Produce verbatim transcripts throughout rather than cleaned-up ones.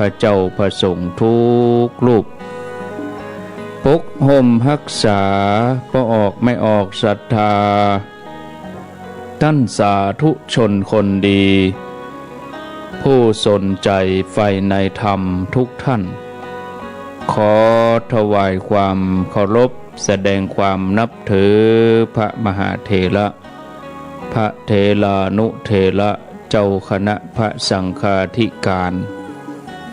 พระเจ้าพระสงฆ์ทุกรูป ปกห่มฮักษาป้อออกแม่ออกศรัทธา ต้านสาธุชนคนดี ผู้สนใจ๋ใฝ่ในธรรมทุกท่าน ขอถวายความเคารพ แสดงความนับถือพระมหาเถระ พระเถรานุเถระ เจ้าคณะพระสังฆาธิการ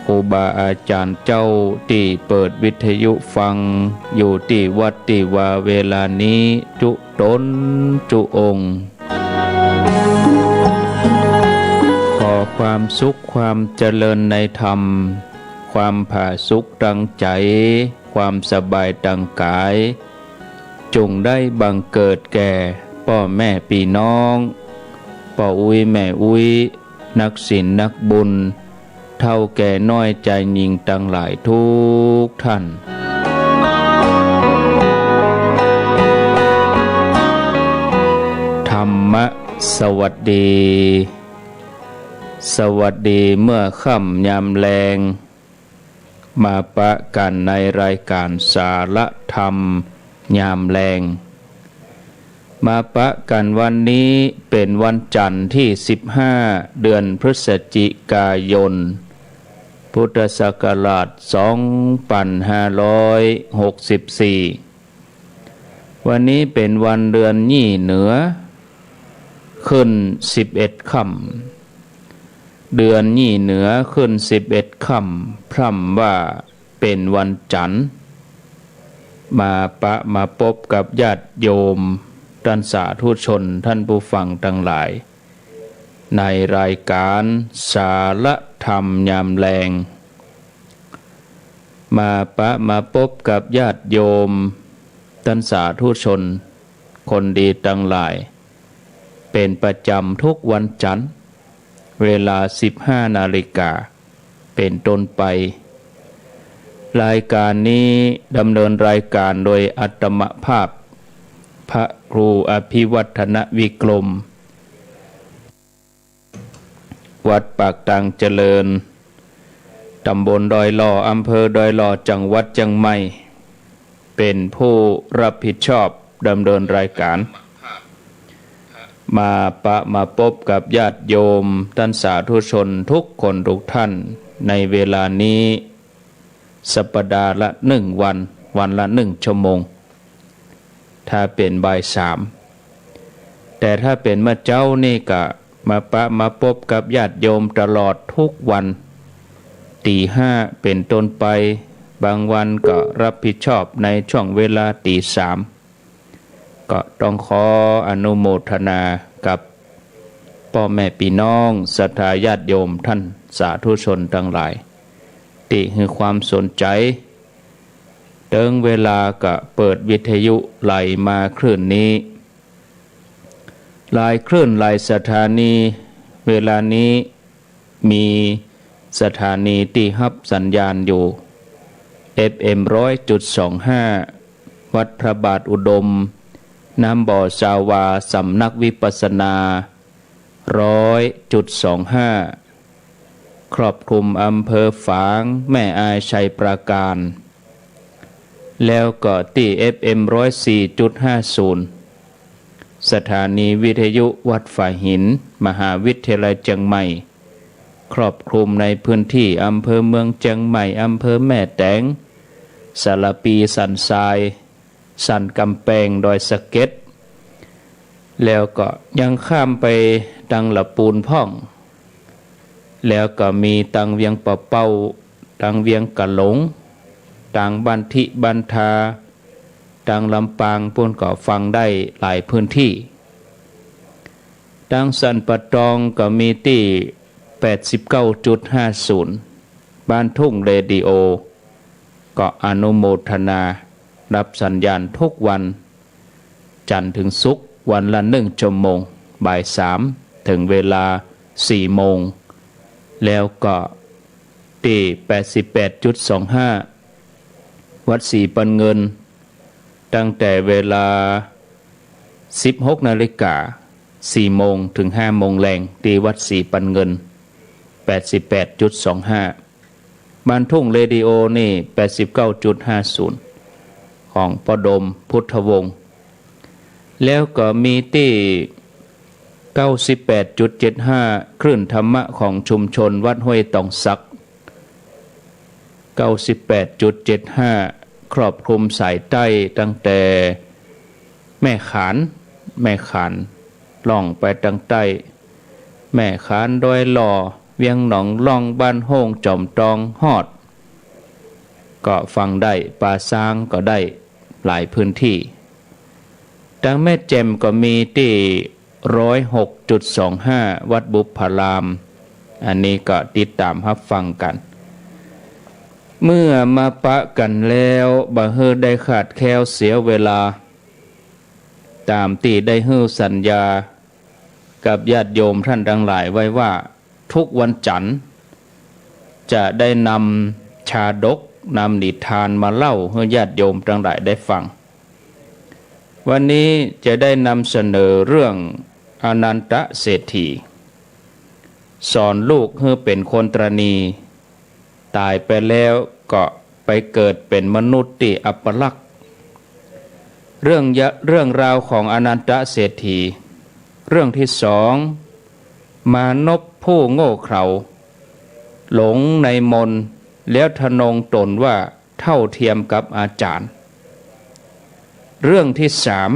ครูบาอาจ๋ารย์เจ้าตี้เปิดวิทยุฟังอยู่ตี้วัดตี้วาเวลานี้จุ๊ต๋นจุ๊องค์ ขอความสุขความเจริญในธรรม ความผาสุกตางใจ๋ ความสบายตางกาย จุ่งได้บังเกิดแก่ป้อแม่ปี้น้อง ป้ออุ๊ยแม่อุ๊ย นักศีลนักบุญ เฒ่าแก่น้อยจายญิงตังหลายทุกท่าน ธรรมะสวัสดี สวัสดีเมื่อค่ำยามแลง มาปะกั๋นในรายก๋านสาระธรรมยามแลง มาปะกั๋นวันนี้เป๋นวันจั๋นทร์ตี้สิบห้า เดือนพฤศจิกายน พุทธศักราชสองปันห้าร้อยหกสิบสี่ วันนี้เป๋นวันเดือนยี่เหนือ ขึ้นสิบเอ็ดค่ำ เดือนยี่เหนือขึ้นสิบเอ็ดค่ำ พร่ำว่าเป๋นวันจั๋นทร์ มาปะมาปบกับญาติโยม ต้านสาธุชน ต้านผู้ฟังตังหลาย ในรายก๋านสาระธรรมยามแลง มาปะมาปบกับญาติโยม ต้านสาธุชน คนดีตังหลาย เป๋นประจ๋ำทุกวันจั๋นทร์ เวลาสิบห้านาฬิกาเป๋นต้นไป รายก๋านนี้ดำเนินรายก๋านโดยอาตมาภาพ พระครูอภิวัฒนวิกรม วัดปากตางเจริญ ต๋ำบลดอยหล่อ อำเภอดอยหล่อ จังหวัดเจียงใหม่ เป๋นผู้รับผิดชอบดำเนินรายก๋าน มาปะมาปบกับญาติโยม ต้านสาธุชนทุกคนทุกท่าน ในเวลานี้ สัปดาห์ละหนึ่งวัน วันละหนึ่งชั่วโมง ถ้าเป๋นบ่ายสาม แต่ถ้าเป๋นเมื่อเจ๊านี่ก็มาปะมาปบกับญาติโยมตลอดทุกวัน ตีห้าเป๋นต้นไป บางวันก็รับผิดชอบในช่วงเวลาตีสาม ก็ต้องขออนุโมทนากับป้อแม่ปี้น้องศรัทธาญาติโยมต้านสาธุชนตังหลาย ตี้หื้อความสนใจ๋ เถิงเวลาก็เปิดวิทยุไหลมาคลื่นนี้ หลายคลื่นหลายสถานี เวลานี้มีสถานีตี้ฮับสัญญาณอยู่ เอฟเอ็มร้อยจุดสองห้า วัดพระบาทอุดม น้ำบ่อซาวา สำนักวิปัสสนา ร้อยจุดสองห้า ครอบคลุมอำเภอฝาง แม่อาย ชัยปราการ แล้วก็ตี้เอฟเอ็มร้อยสี่จุดห้าศูนย์ สถานีวิทยุวัดฝายหิน มหาวิทยาลัยเจียงใหม่ ครอบคลุมในพื้นที่อำเภอเมืองเจียงใหม่ อำเภอแม่แตง สารภี สันทราย สันกำแปง ดอยสะเก็ด แล้วก็ยังข้ามไปตางละปูนพ่อง แล้วก็มีตางเวียงป่าเป้า ตางเวียงกะหลง ตางบ้านทิบ้านทา ตางลำปางปู้นก็ฟังได้หลายพื้นที่ ตางสันป่าตองก็มีตี้แปดสิบเก้าจุดห้าศูนย์ บ้านทุ่งเรดิโอ ก็อนุโมทนา ฮับสัญญาณทุกวัน จันทร์เถิงศุกร์ วันละหนึ่งชั่วโมง บ่ายสามเถิงเวลาสี่โมง แล้วก็ตี้แปดสิบแปดจุดสองห้า วัดศรีปันเงิน ตั้งแต่เวลาสิบหกนาฬิกา สี่โมงเถิงห้าโมงแลง ตี้วัดศรีปันเงิน แปดสิบแปดจุดสองห้า บ้านทุ่งเรดิโอนี่ แปดสิบเก้าจุดห้าศูนย์ ของป้อโดม พุทธวงศ์ แล้วก็มีตี้ เก้าสิบแปดจุดเจ็ดห้า คลื่นธรรมะของชุมชนวัดห้วยตองสัก เก้าสิบแปดจุดเจ็ดห้า ครอบคลุมสายใต้ตั้งแต่แม่ขาน แม่ขาน ล่องไปตางใต้ แม่ขาน ดอยหล่อ เวียงหนองล่อง บ้านโฮ่ง จอมตอง ฮอด ก็ฟังได้ ป่าซางก็ได้ หลายพื้นที่ ตางแม่แจ่มก็มีตี้ ร้อยหกจุดสองห้า วัดบุพพาราม อันนี้ก็ติดต๋ามฮับฟังกั๋น เมื่อมาปะกั๋นแล้ว บ่หื้อได้ขาดแคลนเสียเวลา ต๋ามตี้ได้หื้อสัญญากับญาติโยมต้านตังหลายไว้ว่า ทุกวันจันทร์ จะได้นำชาดก นำนิทานมาเล่าหื้อญาติโยมตังหลายได้ฟัง วันนี้จะได้นำเสนอเรื่องอนันทเศรษฐี สอนลูกหื้อเป๋นคนตรณี ต๋ายไปแล้วก็ไปเกิดเป๋นมนุษย์ตี้อัปลักษณ์ เรื่องยะ เรื่องราวของอนันทเศรษฐี เรื่องตี้สอง มานพผู้โง่เขลา หลงในมนต์ แล้วทะนงต๋นว่าเท่าเทียมกับอาจ๋ารย์ เรื่องตี้สาม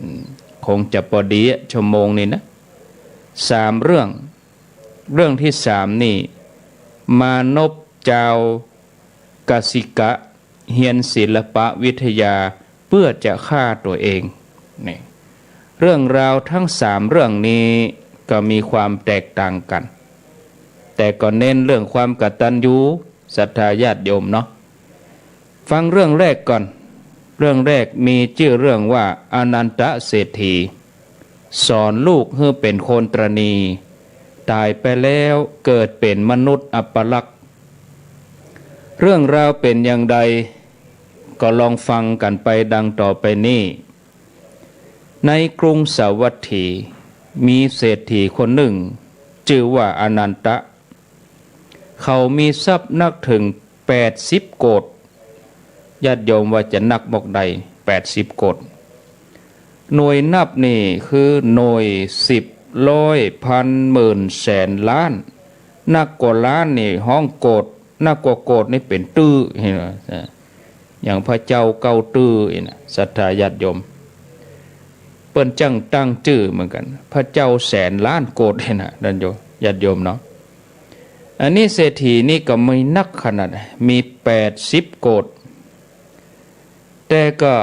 อืม คงจะปอดีอะ ชั่วโมงนี้นะ สามเรื่อง เรื่องตี้สามนี่ มานพจาวกัสสิกะ เฮียนศิลปวิทยาเปื้อจะฆ่าตั๋วเอง นี่ เรื่องราวตึงสามเรื่องนี้ก็มีความแตกต่างกั๋น แต่ก็เน้นเรื่องความกตัญญู ศรัทธาญาติโยมเนาะ ฟังเรื่องแรกก่อน เรื่องแรกมีจื้อเรื่องว่าอนันทเศรษฐี สอนลูกหื้อเป๋นคนตรณี ต๋ายไปแล้วเกิดเป๋นมนุษย์อัปลักษณ์ เรื่องราวเป๋นอย่างใด ก็ลองฟังกั๋นไปดังต่อไปนี้ ในกรุงสาวัตถี มีเศรษฐีคนนึ่ง จื้อว่าอนันทะ เขามีทรัพย์นักเถิงแปดสิบโกฏ ญาติโยมว่าจะนักมอกใด แปดสิบโกฏ หน่วยนับนี่คือหน่วย สิบ ร้อย พัน หมื่น แสน ล้าน นักกว่าล้านนี่ฮ้องโกฏ นักกว่าโกฏนี่เป๋นตื้อ หันก่อ อย่างพระเจ้าเก้าตื้อหันก่อ ศรัทธาญาติโยม เปิ้นจั้งตั้งจื้อเหมือนกั๋น พระเจ้าแสนล้านโกฏหันก่อ นั่นโย ญาติโยมเนาะ อันนี้เศรษฐีนี่ก็มีนักขนาด มีแปดสิบโกฏ แต่ก็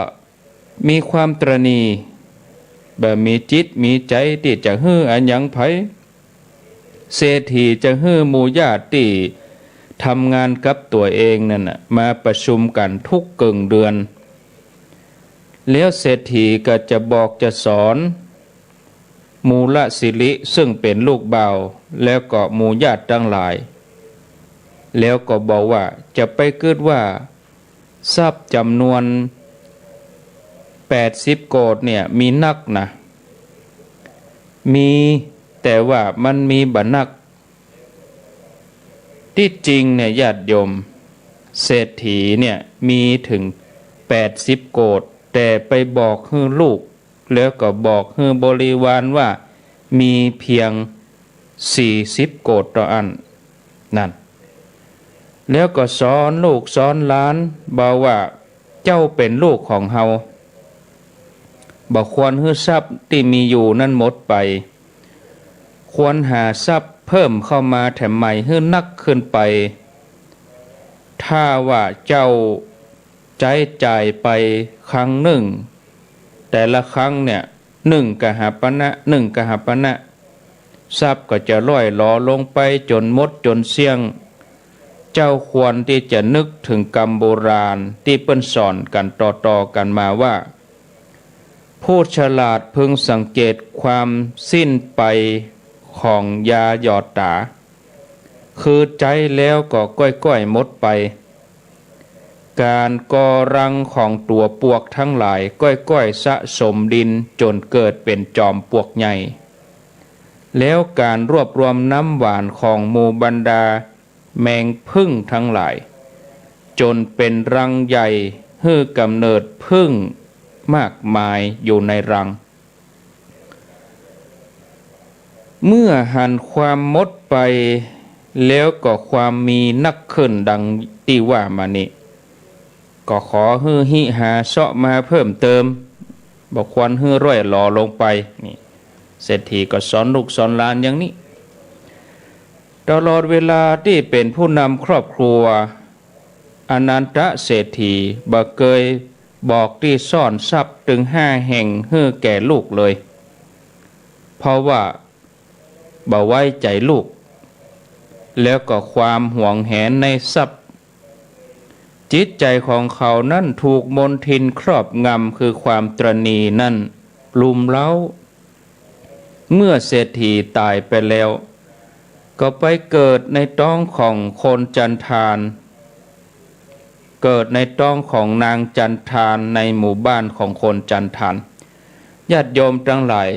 มีความตระหนี่ บ่มีจิตมีใจ๋ตี้จะหื้ออะหยังใผ เศรษฐีจะหื้อหมู่ญาติตี้ทำงานกับตั๋วเองนั่นน่ะ มาประชุมกั๋นทุกเกิ่งเดือน แล้วเศรษฐีก็จะบอกจะสอน มูลสิริ ซึ่งเป๋นลูกบ่าว แล้วก็หมู่ญาติตังหลาย แล้วก็บอกว่า จะไปกึ๊ดว่า ทรัพย์จ๋ำนวนแปดสิบโกฏเนี่ยมีนักนะ มี แต่ว่ามันมีบ่นัก ตี้จริงเนี่ยญาติโยม เศรษฐีเนี่ยมีเถิงแปดสิบโกฏ แต่ไปบอกหื้อลูก แล้วก็บอกหื้อบริวารว่ามีเพียงสี่สิบโกฏเต้าอั้น นั่น แล้วก็สอนลูกสอนหลาน บอกว่า เจ้าเป๋นลูกของเฮา บ่ควรหื้อทรัพย์ตี้มีอยู่นั้นหมดไป ควรหาทรัพย์เพิ่มเข้ามาแถมใหม่หื้อนักขึ้นไป ถ้าว่าเจ้าใจ๊จ่ายไปครั้งนึ่ง แต่ละครั้งเนี่ย นึ่งกหปณะ นึ่งกหปณะ ทรัพย์ก็จะร่อยหรอลงไปจ๋นหมดจ๋นเสี้ยง เจ้าควรตี้จะนึกเถิงกำโบราณตี้เปิ้นสอนกั๋นต่อๆ กั๋นมาว่า ผู้ฉลาดพึงสังเกตความสิ้นไปของยาหยอดต๋า คือใจ๊แล้วก็ก้อยๆ หมดไป ก๋านก่อรังของตั๋วปวกตังหลายก้อยๆ สะสมดินจ๋นเกิดเป๋นจอมปวกใหญ่ แล้วก๋านรวบรวมน้ำหวานของหมู่บรรดา แมงผึ้งตังหลาย จ๋นเป๋นรังใหญ่ หื้อกำเนิดผึ้งมากมายอยู่ในรัง เมื่อหันความหมดไป แล้วก็ความมีนักขึ้นดังตี้ว่ามานี้ ก็ขอหื้อฮิหาเซาะมาเพิ่มเติม บ่ควรหื้อร่อยหรอลงไป นี่ เศรษฐีก็สอนลูกสอนหลานอย่างนี้ ตลอดเวลาตี้เป๋นผู้นำครอบครัว อนันทะเศรษฐีบ่เกยบอกตี้ซ่อนทรัพย์ตึงห้าแห่งหื้อแก่ลูกเลย เพราะว่าบ่ไว้ใจ๋ลูก แล้วก็ความหวงแหนในทรัพย์ จิตใจ๋ของเขานั้นถูกมลทินครอบงำ คือความตระหนี่นั้นรุมเร้า เมื่อเศรษฐีต๋ายไปแล้ว ก็ไปเกิดในต๊องของคนจันทาน เกิดในต๊องของนางจันทานในหมู่บ้านของคนจันทาน ญาติโยมตังหลาย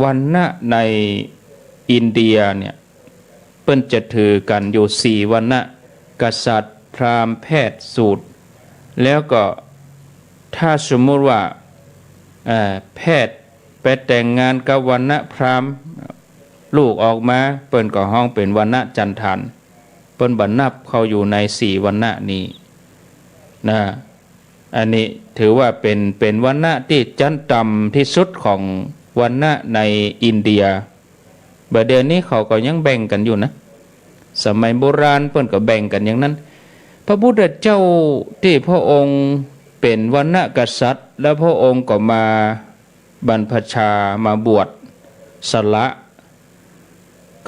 วรรณะในอินเดียเนี่ย เปิ้นจะถือกั๋นอยู่สี่วรรณะ กษัตริย์ พราหมณ์ แพทย์ สูตร แล้วก็ถ้าสมมุติว่า เอ่อ แพทย์ไปแต่งงานกับวรรณะพราหมณ์ ลูกออกมา เปิ้นก็ฮ้องเป๋นวรรณะจันทาน เปิ้นบ่นับเข้าอยู่ในสี่วรรณะนี้นะ อันนี้ถือว่าเป๋น เป๋นวรรณะตี้จั๊นต่ำตี้สุดของวรรณะในอินเดีย บ่าเดี่ยวนี้เขาก็ยังแบ่งกั๋นอยู่นะ สมัยโบราณเปิ้นก็แบ่งกั๋นอย่างนั้น พระพุทธเจ้าตี้พระองค์เป๋นวรรณะกษัตริย์ แล้วพระองค์ก็มาบรรพชา มาบวชสละ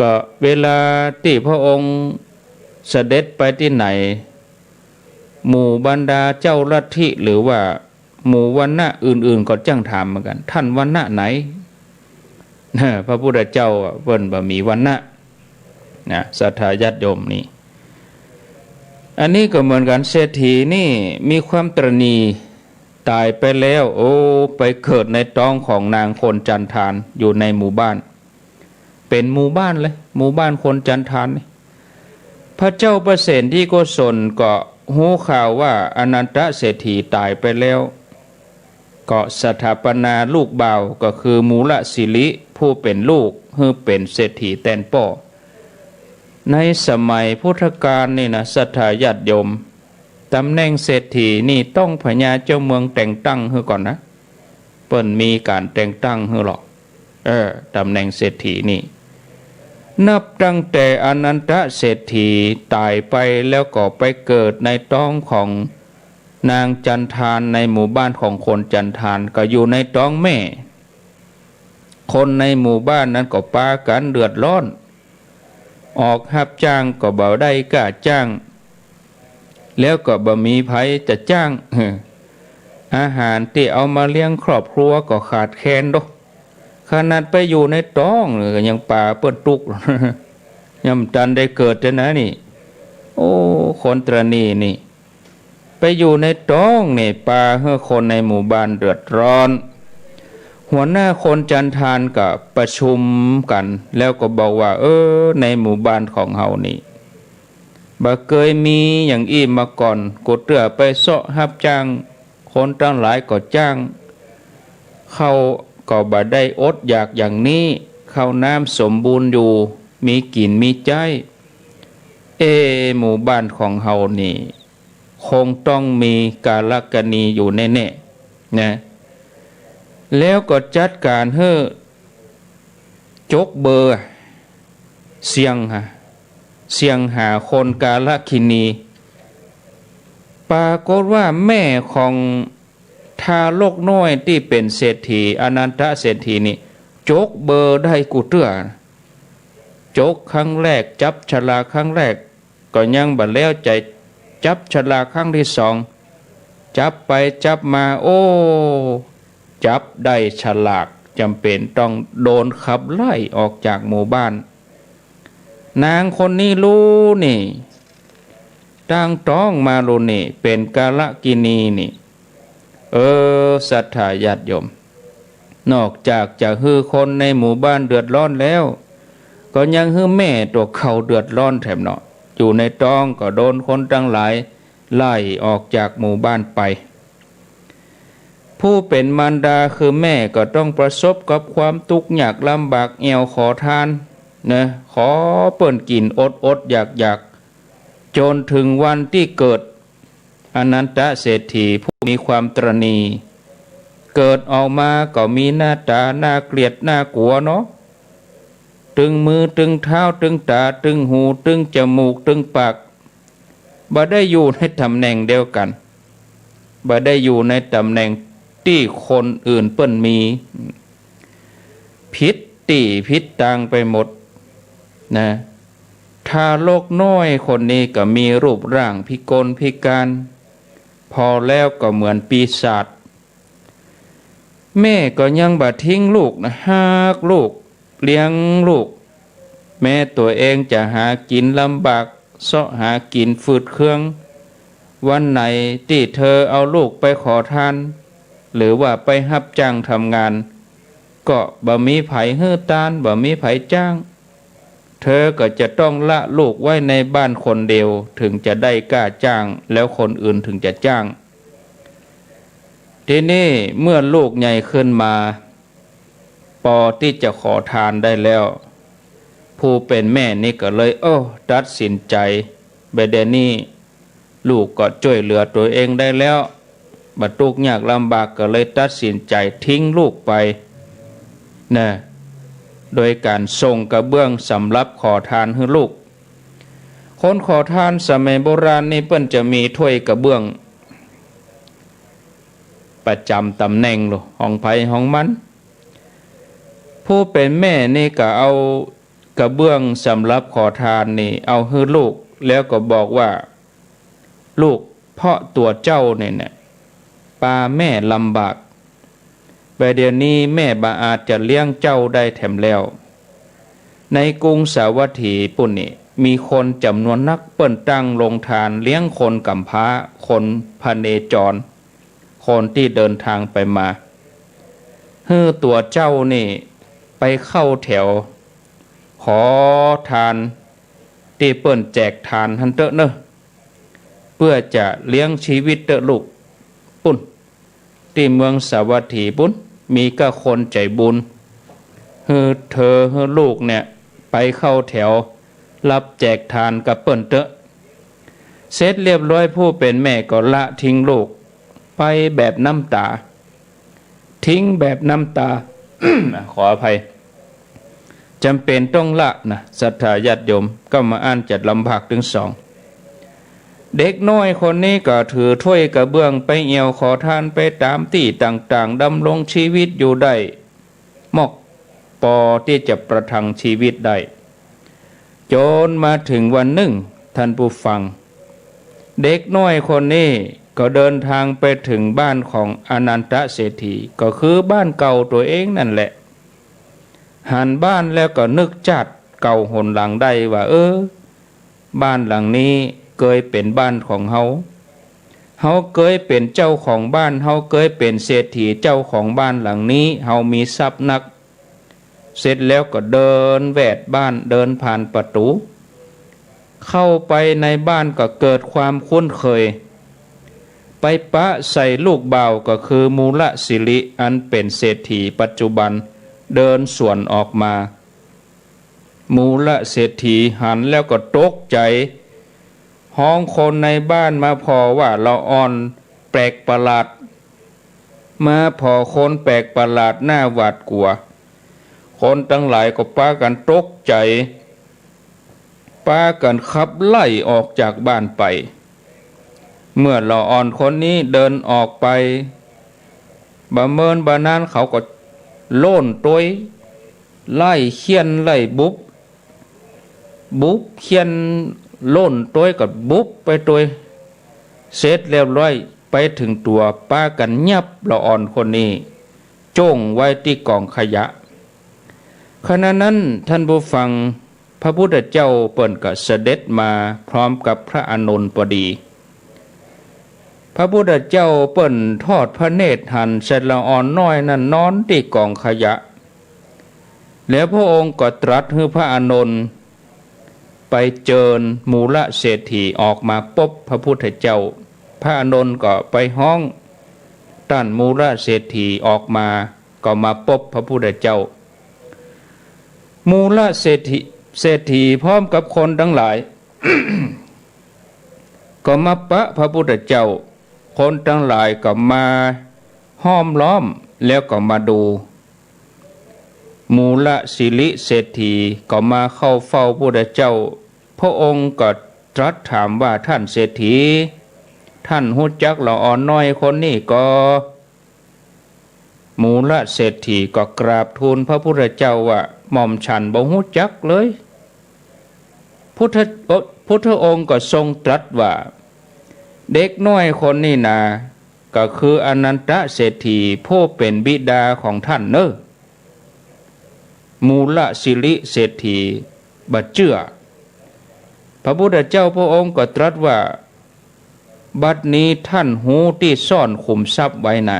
ก็เวลาตี้พระองค์เสด็จไปตี้ไหน หมู่บรรดาเจ้าลัทธิหรือว่าหมู่วรรณะอื่นๆ ก็จ้างถามเหมือนกั๋น "ท่านวรรณะไหน" นะ พระพุทธเจ้าอะเปิ้นบ่มีวรรณะนะ ศรัทธาญาติโยมนี่ อันนี้ก็เหมือนกั๋น เศรษฐีนี่มีความตระหนี่ ต๋ายไปแล้ว โอ้ ไปเกิดในต๊องของนางคนจันทานอยู่ในหมู่บ้าน เป๋นหมู่บ้านเลย หมู่บ้านคนจันทานนี่ พระเจ้าประเสนทิโกศลก็ฮู้ข่าวว่าอนันทะเศรษฐีต๋ายไปแล้ว ก็สถาปนาลูกบ่าว ก็คือมูลสิริ ผู้เป๋นลูก หื้อเป๋นเศรษฐีแตนป้อ ในสมัยพุทธกาลนี่นะ ศรัทธาญาติโยม ต๋ำแหน่งเศรษฐีนี่ต้องพญาเจ้าเมืองแต่งตั้งหื้อก่อนนะ เปิ้นมีก๋านแต่งตั้งหื้อหรอก เออ ต๋ำแหน่งเศรษฐีนี่ นับตั้งแต่อนันทะเศรษฐีต๋ายไปแล้วก็ไปเกิดในต๊องของนางจันทาน ในหมู่บ้านของคนจันทาน ก็อยู่ในต๊องแม่ คนในหมู่บ้านนั้นก็ปากั๋นเดือดร้อน ออกฮับจ้างก็บ่ได้ก้าจ้าง แล้วก็บ่มีใผจะจ้าง อาหารตี้เอามาเลี้ยงครอบครัวก็ขาดแคลนโด ขนาดไปอยู่ในต๊องก็ยังปาเปิ้นตุ๊ก ยังบ่ตันได้เกิดเตื้อนะนี่ โอ้ คนตระหนี่นี่ ไปอยู่ในต๊องนี่ปาหื้อคนในหมู่บ้านเดือดร้อน หัวหน้าคนจันทานก็ประชุมกั๋น แล้วก็บอกว่า เออ ในหมู่บ้านของเฮานี่ บ่เกยมีอย่างอี้มาก่อน กูเตื้อไปเซาะฮับจ้างคนตังหลายก็จ้าง ข้าวก็บ่ได้อดอยากอย่างนี้ ข้าวน้ำสมบูรณ์อยู่ มีกิ๋นมีใจ๊ เอ หมู่บ้านของเฮานี่ คงต้องมีกาลกิณีอยู่แน่ๆ นะ แล้วก็จัดก๋านหื้อจกเบอร์ เสี่ยงหา เสี่ยงหาคนกาลกิณี ปรากฏว่าแม่ของทารกน้อยตี้เป๋นเศรษฐี อนันทะเศรษฐีนี่ จกเบอร์ได้กู้เตื้อ จกครั้งแรก จับฉลากครั้งแรก ก็ยังบ่แล้วใจ๋ จับฉลากครั้งตี้สอง จับไปจับมา โอ้ จับได้ฉลาก จ๋ำเป๋นต้องโดนขับไล่ออกจากหมู่บ้าน นางคนนี้ฮู้นี่ ตั้งต๊องมาฮู้นี่ เป๋นกาลกิณีนี่ เออ ศรัทธาญาติโยม นอกจากจะหื้อคนในหมู่บ้านเดือดร้อนแล้ว ก็ยังหื้อแม่ตั๋วเก่าเดือดร้อนแถมเนาะ อยู่ในต๊องก็โดนคนตังหลายไล่ออกจากหมู่บ้านไป ผู้เป๋นมารดาคือแม่ก็ต้องประสบกับความตุ๊กข์ยากลำบาก แอ่วขอตานนะ ขอเปิ้นกิ๋นอดๆ อยากๆ จ๋นเถิงวันตี้เกิด อนันทะเศรษฐีผู้มีความตระหนี่ เกิดออกมาก็มีหน้าต๋าน่าเกลียดน่ากั๋วเนาะ ตึงมือตึงเท้าตึงต๋าตึงหูตึงจมูกตึงปาก บ่ได้อยู่ในต๋ำแหน่งเดียวกั๋น บ่ได้อยู่ในต๋ำแหน่งตี้คนอื่นเปิ้นมี ผิดตี้ผิดตางไปหมดนะ ทารกน้อยคนนี้ก็มีรูปร่างพิกลพิการ ผ่อแล้วก็เหมือนปีศาจ แม่ก็ยังบ่ทิ้งลูกนะ ฮักลูก เลี้ยงลูก แม้ตั๋วเองจะหากิ๋นลำบาก เซาะหากิ๋นฝืดเคือง วันไหนตี้เธอเอาลูกไปขอตาน หรือว่าไปฮับจ้างทำงาน ก็บ่มีใผหื้อตาน บ่มีใผจ้าง เธอก็จะต้องละลูกไว้ในบ้านคนเดียว เถิงจะได้กล้าจ้าง แล้วคนอื่นเถิงจะจ้าง ทีนี้เมื่อลูกใหญ่ขึ้นมา ปอตี้จะขอตานได้แล้ว ผู้เป๋นแม่นี่ก็เลย โอ้ ตัดสินใจ๋ บ่าเดี่ยวนี้ลูกก็จ้วยเหลือตั๋วเองได้แล้ว บ่ตุ๊กข์ยากลำบาก ก็เลยตัดสินใจ๋ทิ้งลูกไปนะ โดยก๋านส่งกระเบื้องสำหรับขอตานหื้อลูก คนขอตานสมัยโบราณนี่เปิ้นจะมีถ้วยกระเบื้อง ประจ๋ำต๋ำแหน่งโล ของใผของมัน ผู้เป๋นแม่นี่ก็เอากระเบื้องสำหรับขอตานนี่เอาหื้อลูก แล้วก็บอกว่า ลูก เพราะตั๋วเจ้านี่นะ ปาแม่ลำบาก บ่าเดี่ยวนี้แม่บ่อาจจะเลี้ยงเจ้าได้แถมแล้ว ในกรุงสาวัตถีปุ้นนี่ มีคนจ๋ำนวนนักเปิ้นตั้งโฮงตานเลี้ยงคนก๋ำพร้า คนพเนจร คนตี้เดินตางไปมา หื้อตั๋วเจ้านี่ไปเข้าแถวขอตานตี้เปิ้นแจกตานหั้นเต๊อะเน่อ เปื้อจะเลี้ยงจีวิตเต๊อะลูก ปุ้น ตี้เมืองสาวัตถีปุ้น มีก้าคนใจ๋บุญ หื้อเธอหื้อลูกเนี่ยไปเข้าแถวฮับแจกตานกับเปิ้นเต๊อะ เสร็จเรียบร้อยผู้เป๋นแม่ก็ละทิ้งลูกไปแบบน้ำต๋า ทิ้งแบบน้ำต๋า ขออภัย จ๋ำเป๋นต้องละนะ ศรัทธาญาติโยม ก็มาอ่านจะลำบากตึงสอง เด็กน้อยคนนี้ก็ถือถ้วยกระเบื้องไปแอ่วขอตานไปต๋ามตี้ต่างๆ ดำรงจีวิตอยู่ได้ มอกปอตี้จะประทังจีวิตได้ จ๋นมาเถิงวันนึ่ง ท่านผู้ฟัง เด็กน้อยคนนี้ก็เดินตางไปเถิงบ้านของอนันทะเศรษฐี ก็คือบ้านเก่าตั๋วเองนั่นแหละ หันบ้านแล้วก็นึกจาติเก่าหนหลังได้ว่า เออ บ้านหลังนี้เกยเป๋นบ้านของเฮา เฮาเกยเป๋นเจ้าของบ้าน เฮาเกยเป๋นเศรษฐีเจ้าของบ้านหลังนี้ เฮามีทรัพย์นัก เสร็จแล้วก็เดินแวดบ้าน เดินผ่านประตู๋ เข้าไปในบ้านก็เกิดความคุ้นเคย ไปปะใส่ลูกบ่าวก็คือมูลสิริ อันเป๋นเศรษฐีปัจจุบัน เดินสวนออกมา มูลเศรษฐีหันแล้วก็ตกใจ๋ ฮ้องคนในบ้านมาผ่อว่าละอ่อนแปลกประหลาด มาผ่อคนแปลกประหลาดน่าหวาดกั๋ว คนตังหลายก็ปากั๋นตกใจ๋ ปากั๋นขับไล่ออกจากบ้านไป เมื่อละอ่อนคนนี้เดินออกไป บ่าเมินบ่านานเขาก็โล่นตวย ไล่เฆี่ยนไล่บุบ บุบเฆี่ยนโล่นตวยก็บุบไปตวย เสร็จเรียบร้อยไปเถิงตั๋ว ปากั๋นยับละอ่อนคนนี้ จ้วงไว้ตี้ก๋องขยะ ขณะนั้นท่านผู้ฟัง พระพุทธเจ้าเปิ้นก็เสด็จมาพร้อมกับพระอานนท์ปอดี พระพุทธเจ้าเปิ้นทอดพระเนตรหันเสร็จละอ่อนน้อยนั้นนอนตี้ก๋องขยะ แล้วพระองค์ก็ตรัสหื้อพระอานนท์ ไปเจิญมูลเศรษฐีออกมาปบพระพุทธเจ้า พระอานนท์ก็ไปฮ้องต้านมูลเศรษฐีออกมา ก็มาปบพระพุทธเจ้า มูลเศรษฐี เศรษฐีพร้อมกับคนตังหลาย ก็มาปะพระพุทธเจ้า คนตังหลายก็มาห้อมล้อมแล้วก็มาดู มูลสิริเศรษฐีก็มาเข้าเฝ้าพระพุทธเจ้า พระองค์ก็ตรัสถามว่า ท่านเศรษฐี ท่านฮู้จักละออน้อยคนนี้ก่อ มูลเศรษฐีก็กราบทูลพระพุทธเจ้าว่า หม่อมฉันบ่ฮู้จักเลย พุทธ พุทธองค์ก็ทรงตรัสว่า เด็กน้อยคนนี้นา ก็คืออานันทเศรษฐีผู้เป๋นบิดาของท่านเน่อ มูลสิริเศรษฐีบ่เจื้อ พระพุทธเจ้าพระองค์ก็ตรัสว่า บัดนี้ท่านฮู้ตี้ซ่อนขุมทรัพย์ไว้นา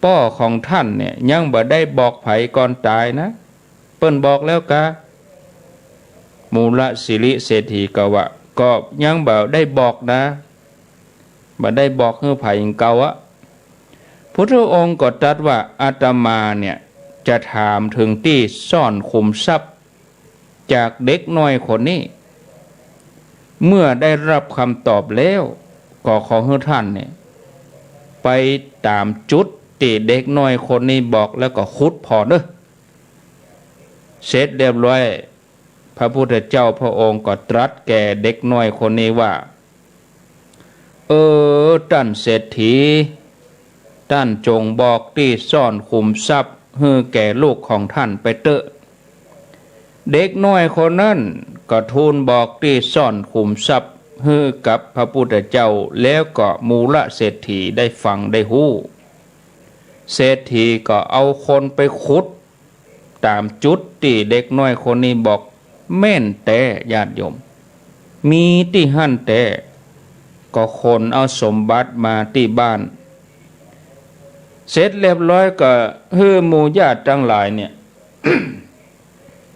ป้อของท่านเนี่ยยังบ่ได้บอกใผก่อนต๋ายนะ เปิ้นบอกแล้วกา มูลสิริเศรษฐีก็ว่า ก็ยังบ่ได้บอกนา บ่ได้บอกหื้อใผอย่างเก่าอะ พุทธองค์ก็ตรัสว่า อาตมาเนี่ยจะถามเถิงตี้ซ่อนขุมทรัพย์จากเด็กน้อยคนนี้ เมื่อได้รับคำตอบแล้ว ก็ขอหื้อท่านเนี่ยไปต๋ามจุดตี้เด็กน้อยคนนี้บอกแล้วก็ขุดผ่อเน่อ เสร็จเรียบร้อย พระพุทธเจ้าพระองค์ก็ตรัสแก่เด็กน้อยคนนี้ว่า เออ ต้านเศรษฐี ต้านจงบอกตี้ซ่อนขุมทรัพย์หื้อแก่ลูกของต้านไปเต๊อะ เด็กน้อยคนนั้นก็ทูลบอกตี้ซ่อนขุมทรัพย์หื้อกับพระพุทธเจ้า แล้วก็มูลเศรษฐีได้ฟังได้ฮู้ เศรษฐีก็เอาคนไปขุด ต๋ามจุดตี้เด็กน้อยคนนี้บอก แม่นแต๊ญาติโยม มีตี้หั้นแต๊ ก็ขนเอาสมบัติมาตี้บ้าน เสร็จเรียบร้อยก็หื้อหมู่ญาติตังหลายเนี่ย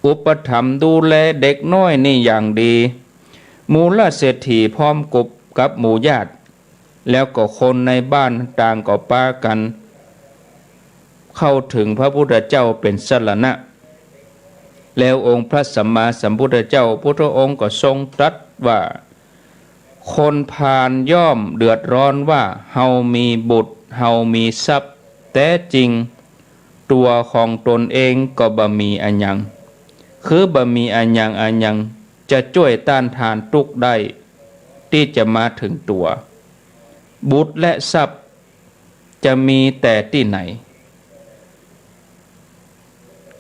อุปถัมภ์ดูแลเด็กน้อยนี่อย่างดี มูลเศรษฐีพร้อมกับหมู่ญาติ แล้วก็คนในบ้านต่างก็ปากั๋นเข้าเถิงพระพุทธเจ้าเป๋นสรณะ แล้วองค์พระสัมมาสัมพุทธเจ้าพุทธองค์ก็ทรงตรัสว่า คนพาลย่อมเดือดร้อนว่า เฮามีบุตร เฮามีทรัพย์ แต๊จริงตั๋วของตนเองก็บ่มีอะหยัง คือบ่มีอะหยังอะหยังจะจ้วยต้านทานตุ๊กข์ได้ ตี้จะมาเถิงตั๋ว บุตรและทรัพย์จะมีแต่ตี้ไหน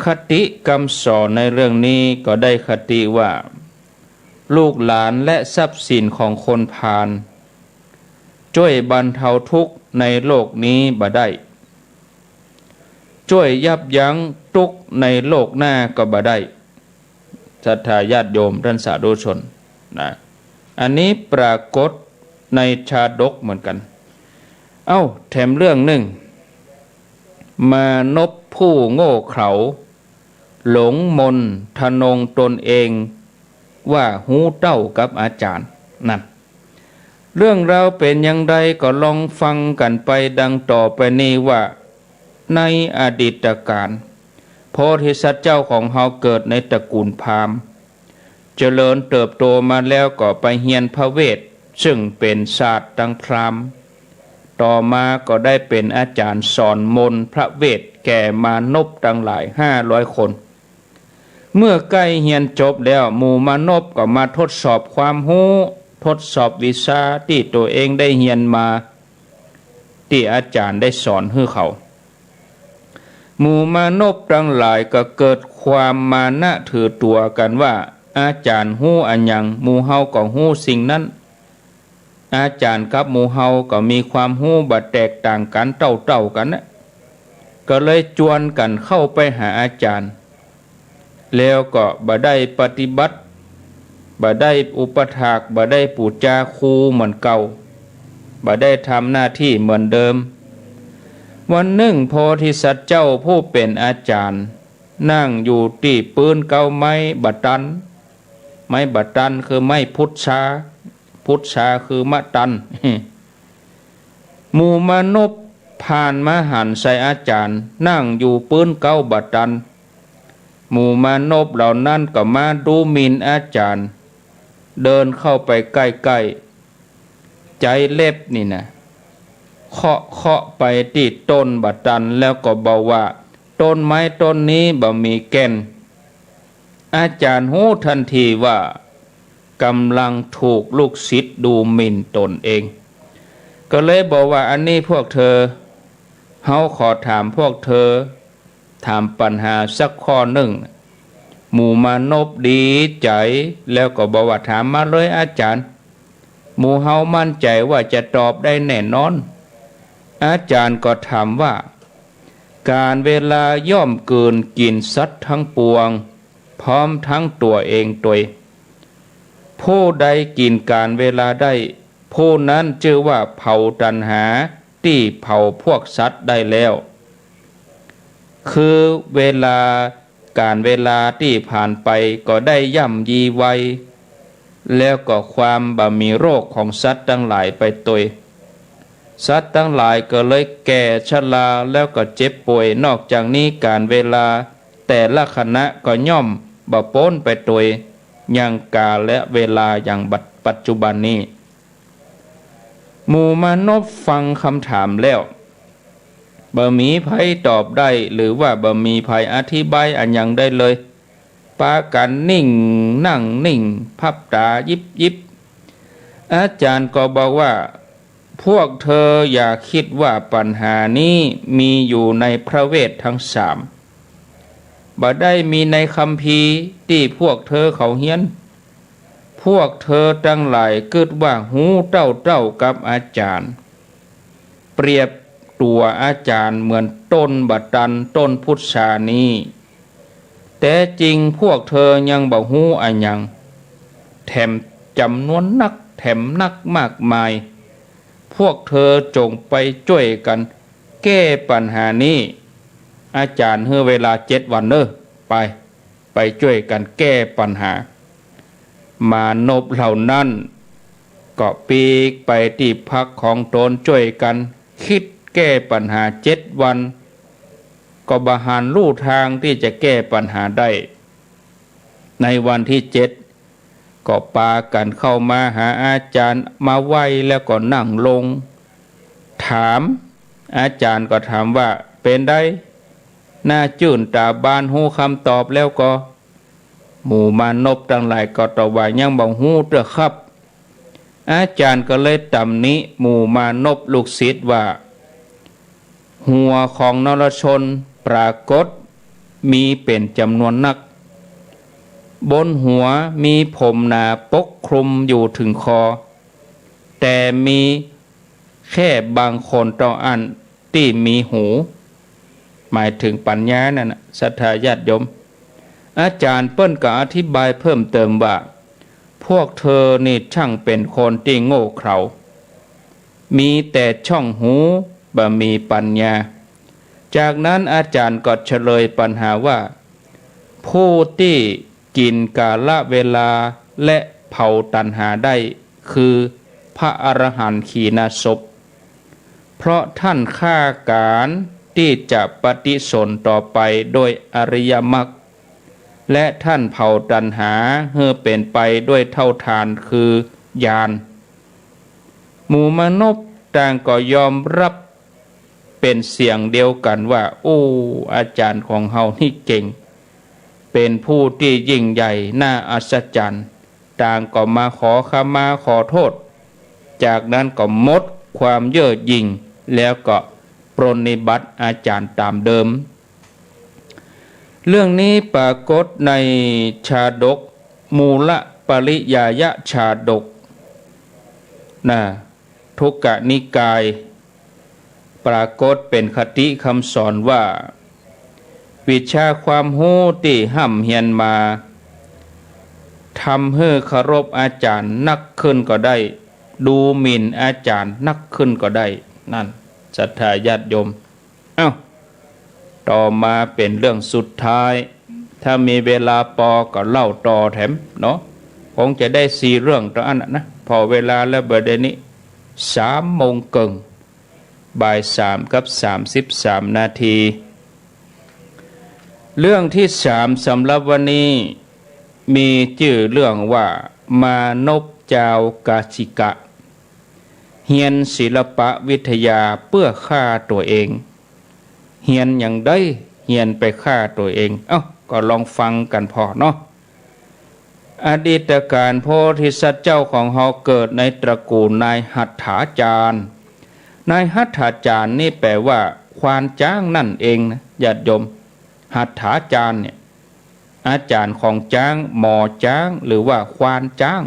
คติกำสอนในเรื่องนี้ก็ได้คติว่า ลูกหลานและทรัพย์สินของคนพาลจ้วยบรรเทาทุกข์ในโลกนี้บ่ได้ จ้วยยับยั้งตุ๊กข์ในโลกหน้าก็บ่ได้ ศรัทธาญาติโยมต้านสาธุชนนะ อันนี้ปรากฏในชาดกเหมือนกั๋น เอ้า แถมเรื่องนึ่ง มานพผู้โง่เขลา หลงมนทะนงตนเองว่าฮู้เต้ากับอาจ๋ารย์ นั่น เรื่องราวเป๋นอย่างใดก็ลองฟังกั๋นไปดังต่อไปนี้ว่า ในอดีตกาล โพธิสัตว์เจ้าของเฮาเกิดในตระกูลพราหมณ์ เจริญเติบโตมาแล้วก็ไปเฮียนพระเวท ซึ่งเป๋นศาสตร์ตางพราหมณ์ ต่อมาก็ได้เป๋นอาจ๋ารย์สอนมนต์พระเวทแก่มานพตังหลายห้าร้อยคน เมื่อใก้เฮียนจบแล้ว หมู่มานพก็มาทดสอบความฮู้ ทดสอบวิชาตี้ตั๋วเองได้เฮียนมา ตี้อาจ๋ารย์ได้สอนหื้อเขา หมู่มานพตังหลายก็เกิดความมานะถือตั๋วกั๋นว่า อาจ๋ารย์ฮู้อะหยัง หมู่เฮาก็ฮู้สิ่งนั้น อาจ๋ารย์กับหมู่เฮาก็มีความฮู้บ่แตกต่างกั๋น เต้าๆ กั๋นนะ ก็เลยจวนกั๋นเข้าไปหาอาจ๋ารย์ แล้วก็บ่ได้ปฏิบัติ บ่ได้อุปัฏฐาก บ่ได้ปู๋จาครูเหมือนเก่า บ่ได้ทำหน้าตี้เหมือนเดิม วันนึ่งโพธิสัตว์เจ้าผู้เป๋นอาจ๋ารย์ นั่งอยู่ตี้ปื๊นเก๊าไม้บ่ตัน ไม้บ่าตันคือไม้พุทธา พุทธาคือมะตัน หมู่มานพผ่านมาหันใส่อาจ๋ารย์ นั่งอยู่ปื๊นเก๊าบ่าตัน หมู่มานพเหล่านั้นก็มาดูหมิ่นอาจ๋ารย์ เดินเข้าไปใก้ๆ ใจ๊เล็บนี่นะ เคาะเคาะไปตี้ต้นบ่าตัน แล้วก็บอกว่า ต้นไม้ต้นนี้บ่มีแก่น อาจ๋ารย์ฮู้ตันทีว่า ก่ำลังถูกลูกศิษย์ดูหมิ่นต๋นเอง ก็เลยบอกว่า อันนี้พวกเธอ เฮาขอถามพวกเธอ ถามปัญหาสักข้อนึ่ง หมู่มานพดีใจ๋ แล้วก็บอกว่า ถามมาเลยอาจ๋ารย์ หมู่เฮามั่นใจ๋ว่าจะตอบได้แน่นอน อาจ๋ารย์ก็ถามว่า ก๋านเวลาย่อมกืนกิ๋นสัตว์ตังปวง พร้อมตังตั๋วเองตวย ผู้ใดกิ๋นก๋านเวลาได้ ผู้นั้นจื้อว่าเผาตัณหาตี้เผาพวกสัตว์ได้แล้ว คือเวลา ก๋านเวลาตี้ผ่านไปก็ได้ย่ำยีวัย แล้วก็ความบ่มีโรคของสัตว์ตังหลายไปตวย สัตว์ตังหลายก็เลยแก่ชราแล้วก็เจ็บป่วย นอกจากนี้ก๋านเวลาแต่ละขณะก็ย่อมบ่ป๊นไปตวย ยังกาลเวลาอย่างบัดปัจจุบันนี้ หมู่มานพฟังกำถามแล้ว บ่มีใผตอบได้ หรือว่าบ่มีใผอธิบายอะหยังได้เลย ปากั๋นนิ่ง นั่งนิ่ง พับต๋ายิบยิบ อาจ๋ารย์ก็บอกว่า พวกเธออย่าคิดว่าปัญหานี้มีอยู่ในพระเวทตังสาม บ่ได้มีในคัมภีร์ตี้พวกเธอเขาเฮียน พวกเธอตังหลายกึ๊ดว่าฮู้เต้าๆ กับอาจ๋ารย์ เปรียบตั๋วอาจ๋ารย์เหมือนต้นบ่าตัน ต้นพุทธานี้ แต๊จริงพวกเธอยังบ่ฮู้อะหยัง แถมจ๋ำนวนนัก แถมนักมากมาย พวกเธอจงไปจ้วยกั๋นแก้ปัญหานี้ อาจ๋ารย์หื้อเวลาเจ็ดวันเน่อ ไป ไปจ้วยกั๋นแก้ปัญหา มานพเหล่านั้นก็ปีกไปตี้พักของต๋น จ้วยกั๋นกึ๊ดแก้ปัญหาเจ็ดวัน ก็บ่หันลู่ตางตี้จะแก้ปัญหาได้ ในวันตี้เจ็ด ก็ปากั๋นเข้ามาหาอาจ๋ารย์ มาไหว้แล้วก็นั่งลง ถาม อาจ๋ารย์ก็ถามว่า เป๋นใด หน้าจื้นต๋าบานฮู้กำตอบแล้วก่อ หมู่มานพตังหลายก็ตอบว่า ยังบ่ฮู้เตื้อครับ อาจ๋ารย์ก็เลยตำหนิหมู่มานพลูกศิษย์ว่า หัวของนรชนปรากฏมีเป๋นจ๋ำนวนนัก บนหัวมีผมหนาปกคลุมอยู่เถิงคอ แต่มีแค่บางคนเต้าอั้นตี้มีหู หมายเถิงปั๋ญญานั่นน่ะ ศรัทธาญาติโยม อาจ๋ารย์เปิ้นก็อธิบายเพิ่มเติมว่า พวกเธอนี่ช่างเป๋นคนตี้โง่เขลา มีแต่ช่องหู บ่มีปั๋ญญา จากนั้นอาจ๋ารย์ก็เฉลยปัญหาว่า ผู้ตี้กิ๋นกาลเวลาและเผาตัณหาได้ คือพระอรหันต์ขีณสพ เพราะท่านฆ่าก๋านตี้จะปฏิสนธิต่อไปโดยอริยมรรค และท่านเผาตัณหาหื้อเป๋นไปด้วยเต้าฌานคือญาณ หมู่มานพต่างก็ยอมรับเป๋นเสียงเดียวกั๋นว่า โอ้ อาจ๋ารย์ของเฮานี่เก่ง เป๋นผู้ตี้ยิ่งใหญ่น่าอัศจรรย์ ต่างก็มาขอขมาขอโต้ษ จากนั้นก็หมดความเย่อหยิ่ง แล้วก็ปรนนิบัติอาจ๋ารย์ต๋ามเดิม เรื่องนี้ปรากฏในชาดก มูลปริยายชาดก นะ ทุกกนิกาย ปรากฏเป๋นคติกำสอนว่า วิชาความฮู้ตี้ฮ่ำเฮียนมา ทำหื้อเคารพอาจ๋ารย์นักขึ้นก็ได้ ดูหมิ่นอาจ๋ารย์นักขึ้นก็ได้ นั่น ศรัทธาญาติโยม เอ้า ต่อมาเป๋นเรื่องสุดท้าย ถ้ามีเวลาปอก็เล่าต่อแถมเนาะ คงจะได้สี่เรื่องเต้าอั้นนะ ผ่อเวลาแล้วบ่าเดี่ยวนี้สามโมงเกิ่ง บ่ายสามกับสามสิบสามนาที เรื่องตี้สามสำหรับวันนี้มีจื้อเรื่องว่า มานพจาวกาสิกะ เฮียนศิลปวิทยาเปื้อฆ่าตั๋วเอง เฮียนหยังใด เฮียนไปฆ่าตั๋วเอง เอ้า ก็ลองฟังกั๋นผ่อเนาะ อดีตก๋าลโพธิสัตว์เจ้าของเฮาเกิดในตระกู๋ลนายหัตถาจารย์ นายหัตถาจารย์นี่แป๋ว่าควานจ๊างนั่นเองนะ ญาติโยม หัตถาจารย์เนี่ย อาจ๋ารย์ของจ๊าง หมอจ๊าง หรือว่าควานจ๊าง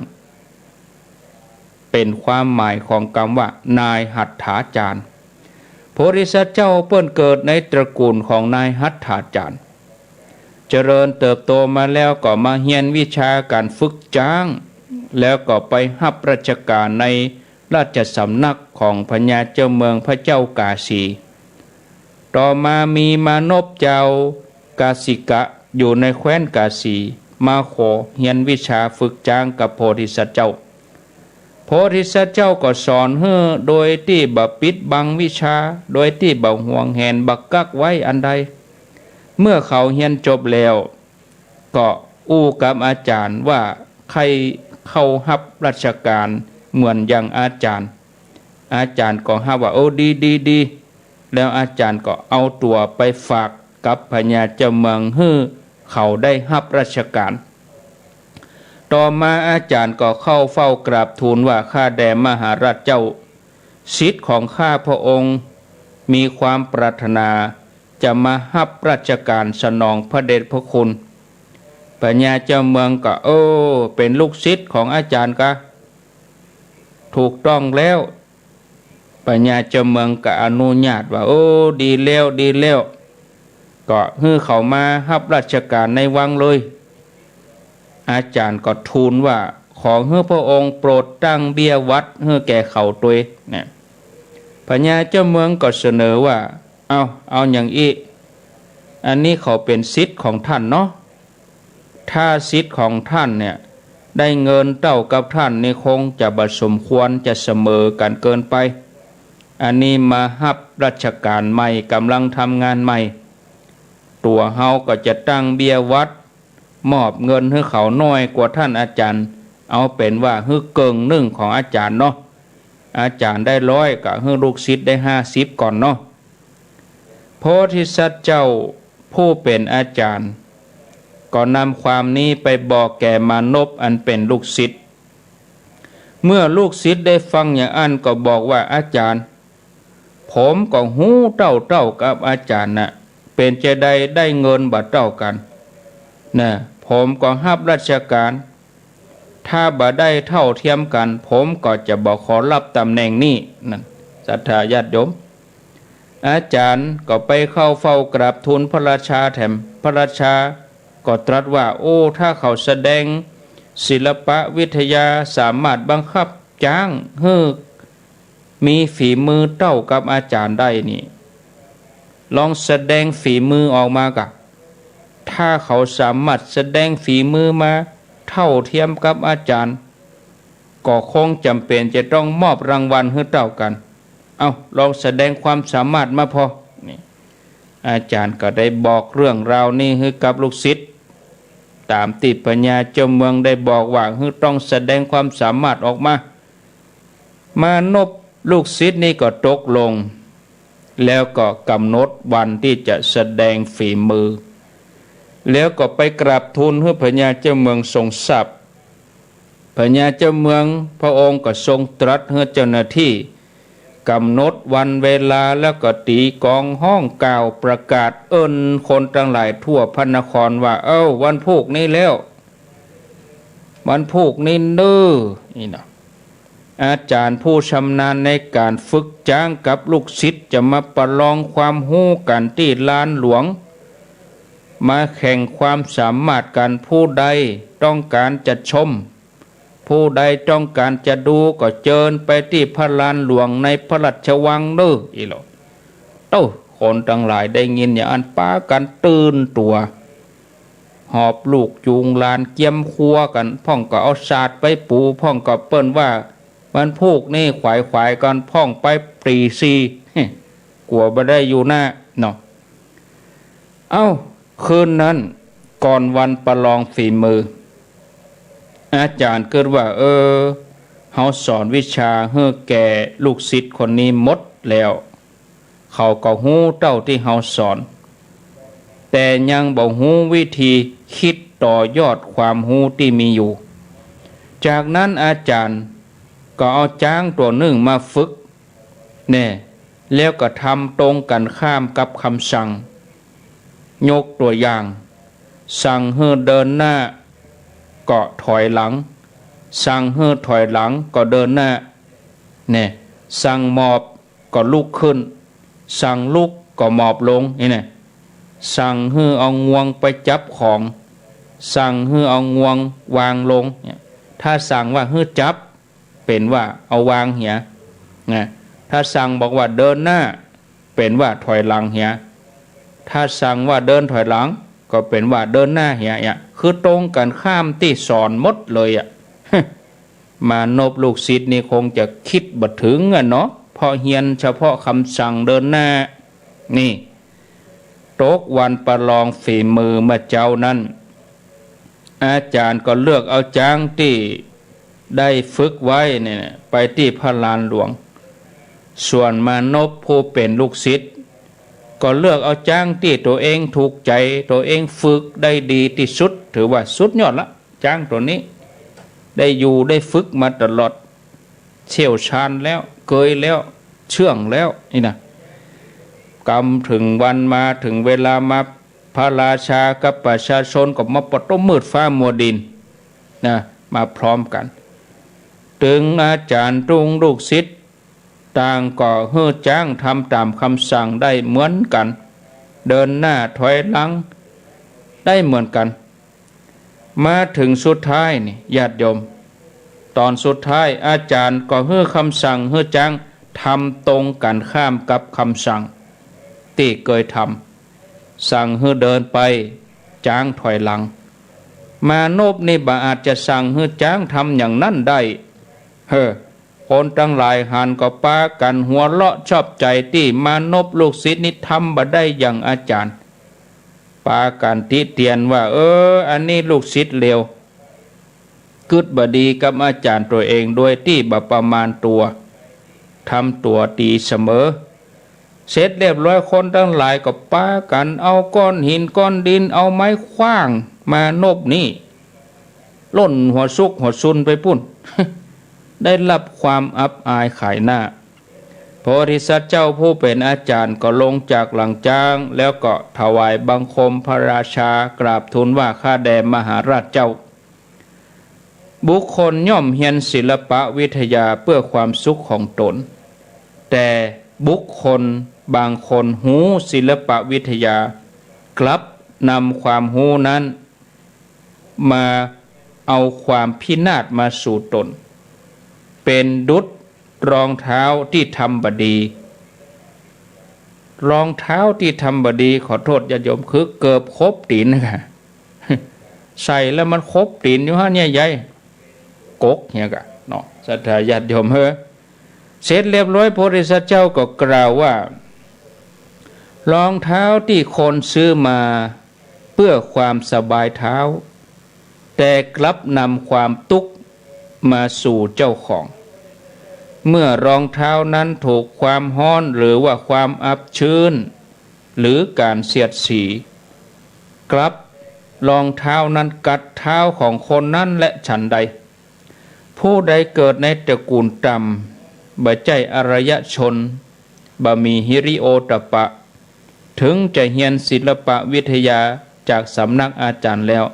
เป๋นความหมายของกำว่า นายหัตถาจารย์ โพธิสัตว์เจ้าเปิ้นเกิดในตระกู๋ลของนายหัตถาจารย์ เจริญเติบโตมาแล้วก็มาเฮียนวิชาก๋านฝึกจ๊าง แล้วก็ไปฮับราชก๋านในราชสำนักของพญาเจ้าเมืองพระเจ้ากาสี ต่อมามีมานพจาวกาสิกะอยู่ในแคว้นกาสี มาขอเฮียนวิชาฝึกจ๊างกับโพธิสัตว์เจ้า โพธิสัตว์เจ้าก็สอนหื้อโดยตี้บ่ปิดบังวิชา โดยตี้บ่หวงแหนบ่กั๊กไว้อันใด เมื่อเขาเฮียนจบแล้ว ก็อู้กับอาจ๋ารย์ว่าใค่เข้าฮับราชก๋านเหมือนอย่างอาจ๋ารย์ อาจ๋ารย์ก็ฮับว่า โอ้ ดี ดี ดี แล้วอาจ๋ารย์ก็เอาตั๋วไปฝากกับพญาเจ้าเมืองหื้อเขาได้ฮับราชก๋าน ต่อมาอาจ๋ารย์ก็เข้าเฝ้ากราบทูลว่า ข้าแด่มหาราชเจ้า ศิษย์ของข้าพระองค์มีความปรารถนาจะมาฮับราชก๋านสนองพระเดชพระคุณ พญาเจ้าเมืองก็ โอ้ เป๋นลูกศิษย์ของอาจ๋ารย์กา ถูกต้องแล้ว พญาเจ้าเมืองก็อนุญาตว่า โอ้ ดีแล้ว ดีแล้ว ก็หื้อเขามาฮับราชก๋านในวังเลย อาจ๋ารย์ก็ทูลว่า ขอหื้อพระองค์โปรดตั้งเบี้ยวัดหื้อแก่เขาตวย เนี่ย พญาเจ้าเมืองก็เสนอว่า เอา เอาอย่างอี้ อันนี้เขาเป๋นศิษย์ของท่านเนาะ ถ้าศิษย์ของท่านเนี่ย ได้เงินเต้ากับท่านนี่คงจะบ่สมควรจะเสมอกั๋นเกินไป อันนี้มาฮับราชก๋านใหม่ ก่ำลังทำงานใหม่ ตั๋วเฮาก็จะตั้งเบี้ยวัด มอบเงินหื้อเขาน้อยกว่าท่านอาจ๋ารย์ เอาเป๋นว่าหื้อเกิ่งนึ่งของอาจ๋ารย์เนาะ อาจ๋ารย์ได้ร้อยก็หื้อลูกศิษย์ได้ห้าสิบก่อนเนาะ โพธิสัตว์เจ้าผู้เป๋นอาจ๋ารย์ ก็นำความนี้ไปบอกแก่มานพอันเป๋นลูกศิษย์ เมื่อลูกศิษย์ได้ฟังอย่างอั้นก็บอกว่า อาจ๋ารย์ ผมก็ฮู้เต้าๆ กับอาจ๋ารย์นะ เป๋นจาใดได้เงินบ่เต้ากั๋นนะ ผมก็ฮับราชก๋าน ถ้าบ่ได้เท่าเทียมกั๋น ผมก็จะบ่ขอรับต๋ำแหน่งนี้ นั่น ศรัทธาญาติโยม อาจ๋ารย์ก็ไปเข้าเฝ้ากราบทูลพระราชาแถม พระราชาก็ตรัสว่า โอ้ ถ้าเขาแสดงศิลปวิทยาสามารถบังคับจ๊างหื้อมีฝีมือเต้ากับอาจ๋ารย์ได้นี่ ลองแสดงฝีมือออกมากะ ถ้าเขาสามารถแสดงฝีมือมาเท่าเทียมกับอาจ๋ารย์ ก็คงจ๋ำเป๋นจะต้องมอบรางวัลหื้อเต้ากั๋น เอา ลองแสดงความสามารถมาผ่อ นี่ อาจ๋ารย์ก็ได้บอกเรื่องราวนี้หื้อกับลูกศิษย์ ต๋ามตี้พญาเจ้าเมืองได้บอกว่าหื้อต้องแสดงความสามารถออกมา มานพลูกศิษย์นี่ก็ตกลง แล้วก็ก๋ำหนดวันตี้จะแสดงฝีมือ แล้วก็ไปกราบทูลหื้อพญาเจ้าเมืองทรงทราบ พญาเจ้าเมืองพระองค์ก็ทรงตรัสหื้อเจ้าหน้าตี้ก๋ำหนดวันเวลา แล้วก็ตี๋กลองฮ้องกล่าวประกาศเอิ้นคนตังหลายทั่วพระนครว่า เอ้า วันพูกนี้แล้ว วันพูกนี้เน้อ นี่นะ อาจ๋ารย์ผู้ชำนาญในก๋านฝึกจ๊างกับลูกศิษย์จะมาประลองความฮู้กั๋นตี้ลานหลวง มาแข่งความสามารถกั๋น ผู้ใดต้องก๋านจะชม ผู้ใดต้องก๋านจะดูก็เจิญไปตี้พระลานหลวงในพระราชวังเน้อ อี้เหล่า เต้า คนตังหลายได้ยินอย่างอั้นปากั๋นตื่นตั๋ว หอบลูกจูงหลานเกียมครัวกั๋น พ่องก็เอาสาดไปปู พ่องก็เปิ้นว่าวันพูกนี้ขวายๆ กั๋น พ่องไปตี๋สี่ กั๋วบ่ได้อยู่หน้าเนาะ เอ้า คืนนั้นก่อนวันประลองฝีมือ อาจ๋ารย์กึ๊ดว่า เออ เฮาสอนวิชาหื้อแก่ลูกศิษย์คนนี้หมดแล้ว เขาก็ฮู้เต้าตี้เฮาสอน แต่ยังบ่ฮู้วิธีคิดต่อยอดความฮู้ตี้มีอยู่ จากนั้นอาจ๋ารย์ก็เอาจ๊างตั๋วนึ่งมาฝึก แน่ แล้วก็ทำตรงกั๋นข้ามกับกำสั่ง ยกตั๋วอย่าง สั่งหื้อเดินหน้า ก็ถอยหลัง สั่งหื้อถอยหลังก็เดินหน้า แน่ สั่งหมอบก็ลุกขึ้น สั่งลุกก็หมอบลง นี่แน่ สั่งหื้อเอางวงไปจับของ สั่งหื้อเอางวงวางลง เนี่ย ถ้าสั่งว่าหื้อจับ เป๋นว่าเอาวางเหีย นะ ถ้าสั่งบอกว่าเดินหน้า เป๋นว่าถอยหลังเหีย ถ้าสั่งว่าเดินถอยหลัง ก็เป๋นว่าเดินหน้าเหีย เนี่ย คือตรงกั๋นข้ามตี้สอนหมดเลยอะ มานพลูกศิษย์นี่คงจะกึ๊ดบ่เถิงอะเนาะ เพราะเฮียนเฉพาะกำสั่งเดินหน้า นี่ ตกวันประลองฝีมือเมื่อเจ๊านั้น อาจ๋ารย์ก็เลือกเอาจ๊างตี้ได้ฝึกไว้เนี่ย ไปตี้พระลานหลวง ส่วนมานพผู้เป๋นลูกศิษย์ ก็เลือกเอาจ๊างตี้ตั๋วเองถูกใจ๋ ตั๋วเองฝึกได้ดีตี้สุด ถือว่าสุดยอดละ จ๊างตั๋วนี้ ได้อยู่ได้ฝึกมาตลอด เชี่ยวชาญแล้ว เกยแล้ว เชื่องแล้ว นี่นะ กำเถิงวันมาเถิงเวลามา พระราชากับประชาชนก็มาปะต๊บมืดฟ้ามัวดิน นะ มาพร้อมกั๋น ตึงอาจ๋ารย์ตึงลูกศิษย์ ต่างก็หื้อจ๊างทำต๋ามกำสั่งได้เหมือนกั๋น เดินหน้าถอยหลังได้เหมือนกั๋น มาเถิงสุดท้ายนี่ ญาติโยม ต๋อนสุดท้ายอาจ๋ารย์ก็หื้อกำสั่งหื้อจ๊างทำตรงกั๋นข้ามกับกำสั่งตี้เกยทำ สั่งหื้อเดินไป จ๊างถอยหลัง มานพนี่บ่อาจจะสั่งหื้อจ๊างทำอย่างนั้นได้ เฮ้อ คนตังหลายหันก็ปากั๋นหัวเราะชอบใจ๋ตี้มานพลูกศิษย์นี่ทำบ่ได้อย่างอาจ๋ารย์ ปากั๋นติเตียนว่า เออ อันนี้ลูกศิษย์เลว กึ๊ดบ่ดีกับอาจ๋ารย์ตั๋วเองโดยตี้บ่ประมาณตั๋ว ทำตั๋วตี๋เสมอ เสร็จเรียบร้อยคนตังหลายก็ปากั๋นเอาก้อนหินก้อนดินเอาไม้ขว้างมานพนี่ ล่นหัวซุกหัวซุนไปปู้น ได้ฮับความอับอายขายหน้า โพธิสัตว์เจ้าผู้เป๋นอาจ๋ารย์ก็ลงจากหลังจ๊าง แล้วก็ถวายบังคมพระราชากราบทูลว่า ข้าแด่มหาราชเจ้า บุคคลย่อมเฮียนศิลปวิทยาเพื่อความสุขของตน แต่บุคคลบางคนฮู้ศิลปวิทยา กลับนำความฮู้นั้นมาเอาความพินาศมาสู่ตน เป๋นดุจรองเท้าตี้ทำบ่ดี รองเท้าตี้ทำบ่ดี ขอโทษญาติโยม คือเกิบขบตี๋นนะ ใส่แล้วมันขบตี๋นอยู่หั้นเนี่ย ใหญ่กกเนี่ยกะเนาะ ศรัทธาญาติโยมเฮ้อ เสร็จเรียบร้อย โพธิสัตว์เจ้าก็กล่าวว่า รองเท้าตี้คนซื้อมาเพื่อความสบายเท้า แต่กลับนำความตุ๊กข์มาสู่เจ้าของ เมื่อรองเท้านั้นถูกความฮ้อนหรือว่าความอับชื้น หรือก๋านเสียดสี กลับรองเท้านั้นกัดเท้าของคนนั้นและฉันใด ผู้ใดเกิดในตระกูลต่ำ บ่ใจ้อารยชน บ่มีหิริโอตตัปปะ ถึงจะเฮียนศิลปวิทยาจากสำนักอาจ๋ารย์แล้ว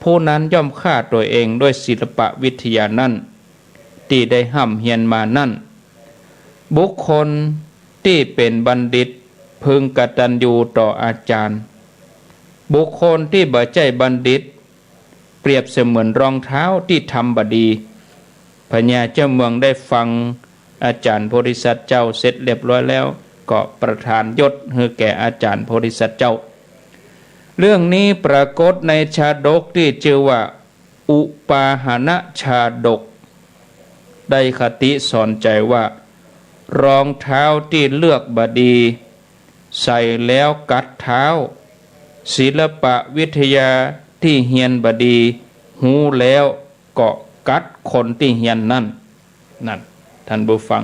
ผู้นั้นย่อมฆ่าตั๋วเองด้วยศิลปวิทยานั้น ตี้ได้ฮ่ำเฮียนมานั้น บุคคลตี้เป๋นบัณฑิตพึงกตัญญูต่ออาจ๋ารย์ บุคคลตี้บ่ใจ้บัณฑิต เปรียบเสมือนรองเท้าตี้ทำบ่ดี พญาเจ้าเมืองได้ฟังอาจ๋ารย์โพธิสัตว์เจ้าเสร็จเรียบร้อยแล้ว ก็ประทานยศหื้อแก่อาจ๋ารย์โพธิสัตว์เจ้า เรื่องนี้ปรากฏในชาดกตี้จื้อว่า อุปาหณชาดก ได้คติสอนใจว่า รองเท้าตี้เลือกบ่ดี ใส่แล้วกัดเท้า ศิลปวิทยาตี้เฮียนบ่ดี ฮู้แล้วก็กัดคนตี้เฮียนนั้น นั่น ท่านผู้ฟัง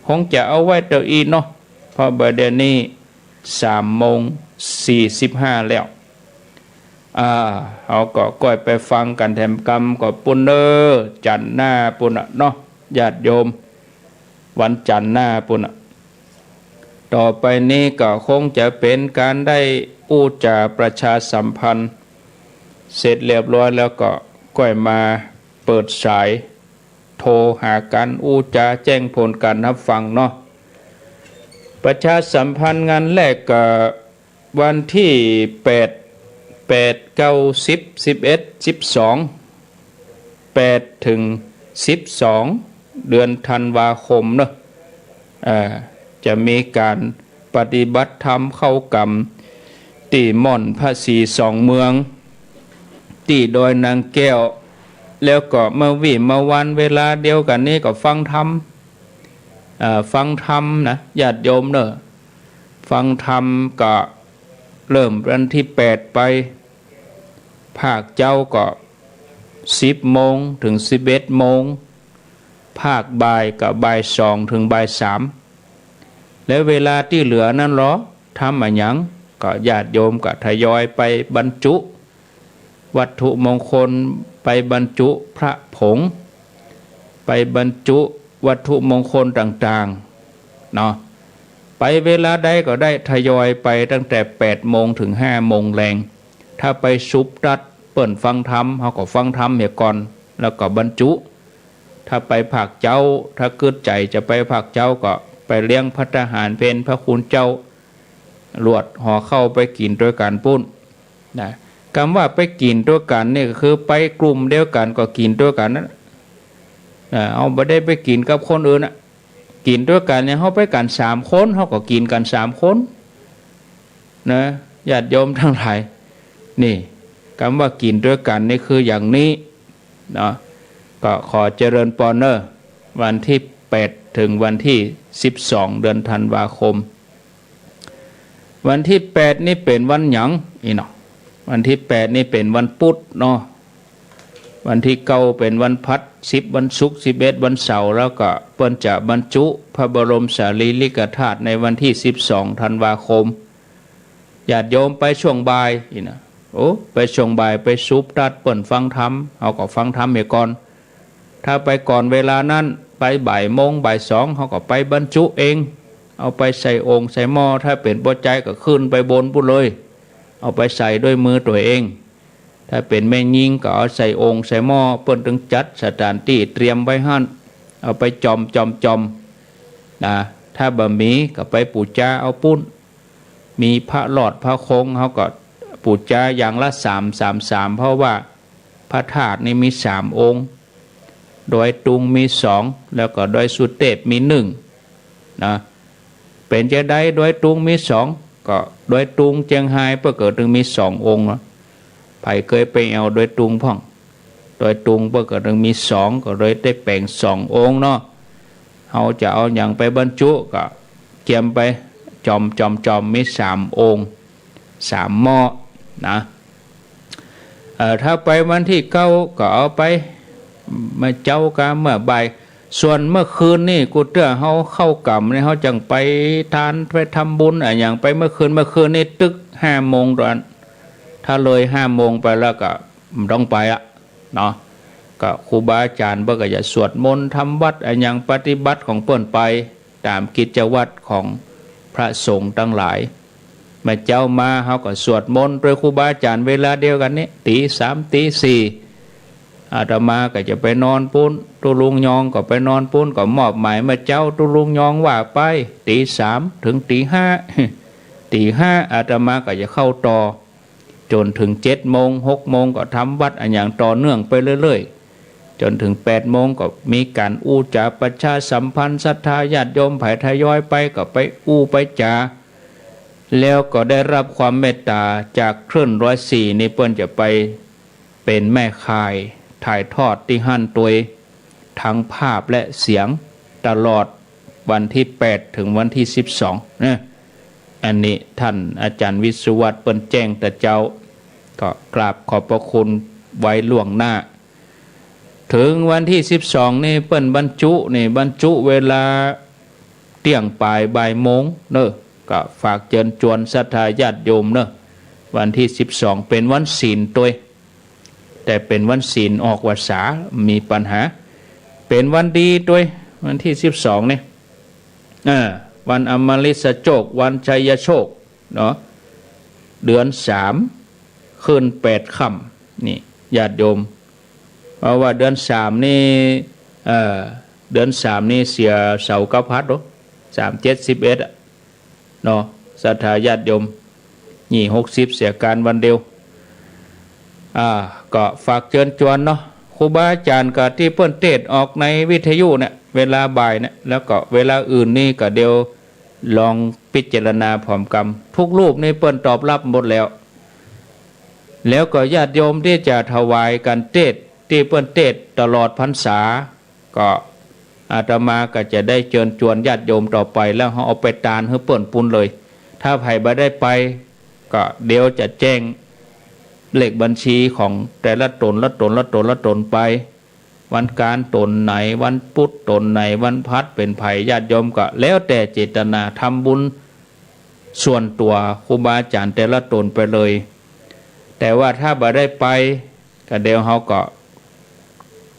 คงจะเอาไว้เต้าอี้เนาะ เพราะบ่าเดี่ยวนี้สามโมงสี่สิบห้าแล้ว อ่า เฮาก็ก้อยไปฟังกั๋นแถมกำก็ปู้นเน่อ จันทร์หน้าปู้นน่ะเนาะ ญาติโยม วันจันทร์หน้าปู้นน่ะ ต่อไปนี้ก็คงจะเป๋นก๋านได้อู้จ๋าประชาสัมพันธ์ เสร็จเรียบร้อยแล้วก็ก้อยมาเปิดสาย โทรหากั๋น อู้จ๋าแจ้งผลก๋านฮับฟังเนาะ ประชาสัมพันธ์งานแรกก็วันตี้แปด แปด เก้า สิบ สิบเอ็ด สิบสอง แปดเถิงสิบสอง เดือนธันวาคมเนาะ เอ่อ จะมีก๋านปฏิบัติธรรมเข้ากรรม ตี้ม่อนพระศรีสองเมือง ตี้ดอยนางแก้ว แล้วก็เมื่อวี้เมื่อวานเวลาเดียวกั๋นนี้ก็ฟังธรรม เอ่อ ฟังธรรมนะ ญาติโยมเน่อ ฟังธรรมก็เริ่มวันตี้แปดไป ภาคเจ๊าก็สิบโมงเถิงสิบเอ็ดโมง ภาคบ่ายก็บ่ายสองเถิงบ่ายสาม แล้วเวลาตี้เหลือนั้นลอ ธรรมอะหยัง ก็ญาติโยมก็ทยอยไปบรรจุวัตถุมงคล ไปบรรจุพระผง ไปบรรจุวัตถุมงคลต่างๆ เนาะ ไปเวลาใดก็ได้ ทยอยไปตั้งแต่แปดโมงเถิงห้าโมงแลง ถ้าไปสุบตั๊ดเปิ้นฟังธรรม เฮาก็ฟังธรรมเหียก่อน แล้วก็บรรจุ ถ้าไปภาคเจ๊า ถ้ากึ๊ดใจ๋จะไปภาคเจ๊าก็ไปเลี้ยงภัตตาหารเพลพระคุณเจ้า ลวดห่อข้าวไปกิ๋นตวยกั๋นปู้นนะ กำว่าไปกิ๋นตวยกั๋นนี่ก็คือไปกลุ่มเดียวกั๋นก็กิ๋นตวยกั๋นนั่น เอ่อ เฮาบ่ได้ไปกิ๋นกับคนอื่นน่ะ กิ๋นตวยกั๋นเนี่ย เฮาไปกั๋นสามคน เฮาก็กิ๋นกั๋นสามคน นะ ญาติโยมตังหลาย นี่ กำว่ากิ๋นตวยกั๋นนี่คืออย่างนี้ เนาะ ก็ขอเจริญปอนเน่อ วันตี้แปดเถิงวันตี้สิบสอง เดือนธันวาคม วันตี้แปดนี่เป๋นวันหยังอี้เนาะ วันตี้แปดนี่เป๋นวันปุธเนาะ วันตี้เก้าเป๋นวันพฤหัส สิบวันศุกร์ สิบเอ็ดวันเสาร์ แล้วก็เปิ้นจะบรรจุพระบรมสารีริกธาตุในวันตี้สิบสอง ธันวาคม ญาติโยมไปช่วงบ่ายอี้นะ โอ้ ไปช่วงบ่ายไปสุบตั๊ดเปิ้นฟังธรรม เฮาก็ฟังธรรมเหียก่อน ถ้าไปก่อนเวลานั้น ไปบ่ายโมงบ่ายสอง เฮาก็ไปบรรจุเอง เอาไปใส่โอ่งใส่หม้อ ถ้าเป๋นป้อจายก็ขึ้นไปบนปู้นเลย เอาไปใส่ด้วยมือตั๋วเอง ถ้าเป๋นแม่ญิงก็เอาใส่โอ่งใส่หม้อ เปิ้นตึงจัดสถานตี้เตรียมไว้หั้น เอาไปจ่อมจ่อมจ่อมนะ ถ้าบ่มีก็ไปปู๋จาเอาปู้น มีพระหลอดพระคง เฮาก็ปู๋จาอย่างละสาม สาม สาม เพราะว่าพระธาตุนี่มีสามองค์ ดอยตุงมีสอง แล้วก็ดอยสุเตพมีหนึ่งนะ เป๋นจาใดดอยตุงมีสอง ก็ดอยตุงเจียงฮายเปิ้นก็ตึงมีสององค์เนาะ ใผเกยไปแอ่วดอยตุงพ่อง ดอยตุงเปิ้นก็ตึงมีสอง ก็เลยได้แป๋งสององค์เนาะ เฮาจะเอาหยังไปบรรจุก็เกียมไปจ่อมจ่อมจ่อม มีสามองค์ สามหม้อนะ เอ่อ ถ้าไปวันตี้เก้าก็เอาไปเมื่อเจ๊ากับเมื่อบ่าย ส่วนเมื่อคืนนี่ กูเตื้อเฮาเข้ากรรมนี่ เฮาจั่งไปทานไปทำบุญอะหยังไปเมื่อคืน เมื่อคืนนี่ตึกห้าโมงตอน ถ้าเลยห้าโมงไปแล้วก็บ่ต้องไปอะเนาะ ก็ครูบาอาจ๋ารย์เปิ้นก็จะสวดมนต์ทำวัตรอะหยังปฏิบัติของเปิ้นไป ต๋ามกิจวัตรของพระสงฆ์ตังหลาย เมื่อเจ๊ามาเฮาก็สวดมนต์ตวยครูบาอาจ๋ารย์เวลาเดียวกั๋นนี่ ตี๋สาม ตี๋สี่ อาตมาก็จะไปนอนปู้น ตุ๊ลุงยองก็ไปนอนปู้น ก็มอบหมายเมื่อเจ๊าตุ๊ลุงยองว่าไป ตี๋สามเถิงตี๋ห้า ตี๋ห้าอาตมาก็จะเข้าต่อ จ๋นเถิงเจ็ดโมง หกโมงก็ทำวัตรอะหยังต่อเนื่องไปเรื่อยๆ จ๋นเถิงแปดโมงก็มีก๋านอู้จ๋าประชาสัมพันธ์ ศรัทธาญาติโยมใผทยอยไปก็ไปอู้ไปจ๋า แล้วก็ได้รับความเมตต๋าจากคลื่นร้อยสี่นี่ เปิ้นจะไปเป๋นแม่ข่ายถ่ายทอดตี้หั้นตวย ทั้งภาพและเสียง ตลอดวันตี้แปดเถิงวันตี้สิบสองนะ อันนี้ต้านอาจ๋ารย์วิศวัตเปิ้นแจ้งตะเจ๊า ก็กราบขอบพระคุณไว้ล่วงหน้า เถิงวันตี้สิบสองนี่เปิ้นบรรจุนี่ บรรจุเวลาเตี้ยงป๋ายบ่ายโมงเนาะ ก็ฝากเจิญจวนศรัทธาญาติโยมเนาะ วันตี้สิบสองเป๋นวันศีลตวย แต่เป๋นวันศีลออกพรรษา มีปัญหา เป๋นวันดีตวย วันตี้สิบสองนี่ อ่า วันอมฤตโชค วันชัยโชคเนาะ เดือนสาม ขึ้นแปดค่ำ นี่ ญาติโยม เพราะว่าเดือนสามนี่ เอ่อ เดือนสามนี่เสียเสาร์กับหัสเนาะ สามเจ็ดสิบเอ็ดอะ เนาะ ศรัทธาญาติโยม นี่หกสิบเสียก๋านวันเดียว อ่า ก็ฝากเจิญจวนเนาะ ครูบาอาจ๋ารย์ก็ตี้เปิ้นเตสน์ออกในวิทยุเนี่ย เวลาบ่ายเนี่ย แล้วก็เวลาอื่นนี่ก็เดี๋ยวลองพิจารณาพร้อมกั๋น ทุกรูปนี่เปิ้นตอบรับหมดแล้ว แล้วก็ญาติโยมตี้จะถวายก๋านเตสน์ ตี้เปิ้นเตสน์ตลอดพรรษา ก็อาตมาก็จะได้เจิญจวนญาติโยมต่อไป แล้วเฮาเอาไปตานหื้อเปิ้นปู๊นเลย ถ้าใผบ่ได้ไป ก็เดี๋ยวจะแจ้งเลขบัญชีของแต่ละต๋น ละต๋น ละต๋น ละต๋นไป วันก๋านต๋นไหน วันปุธต๋นไหน วันพฤหัสเป๋นใผ ญาติโยมก็แล้วแต่เจตนา ทำบุญส่วนตั๋วครูบาอาจ๋ารย์แต่ละต๋นไปเลย แต่ว่าถ้าบ่ได้ไป ก็เดี๋ยวเฮาก็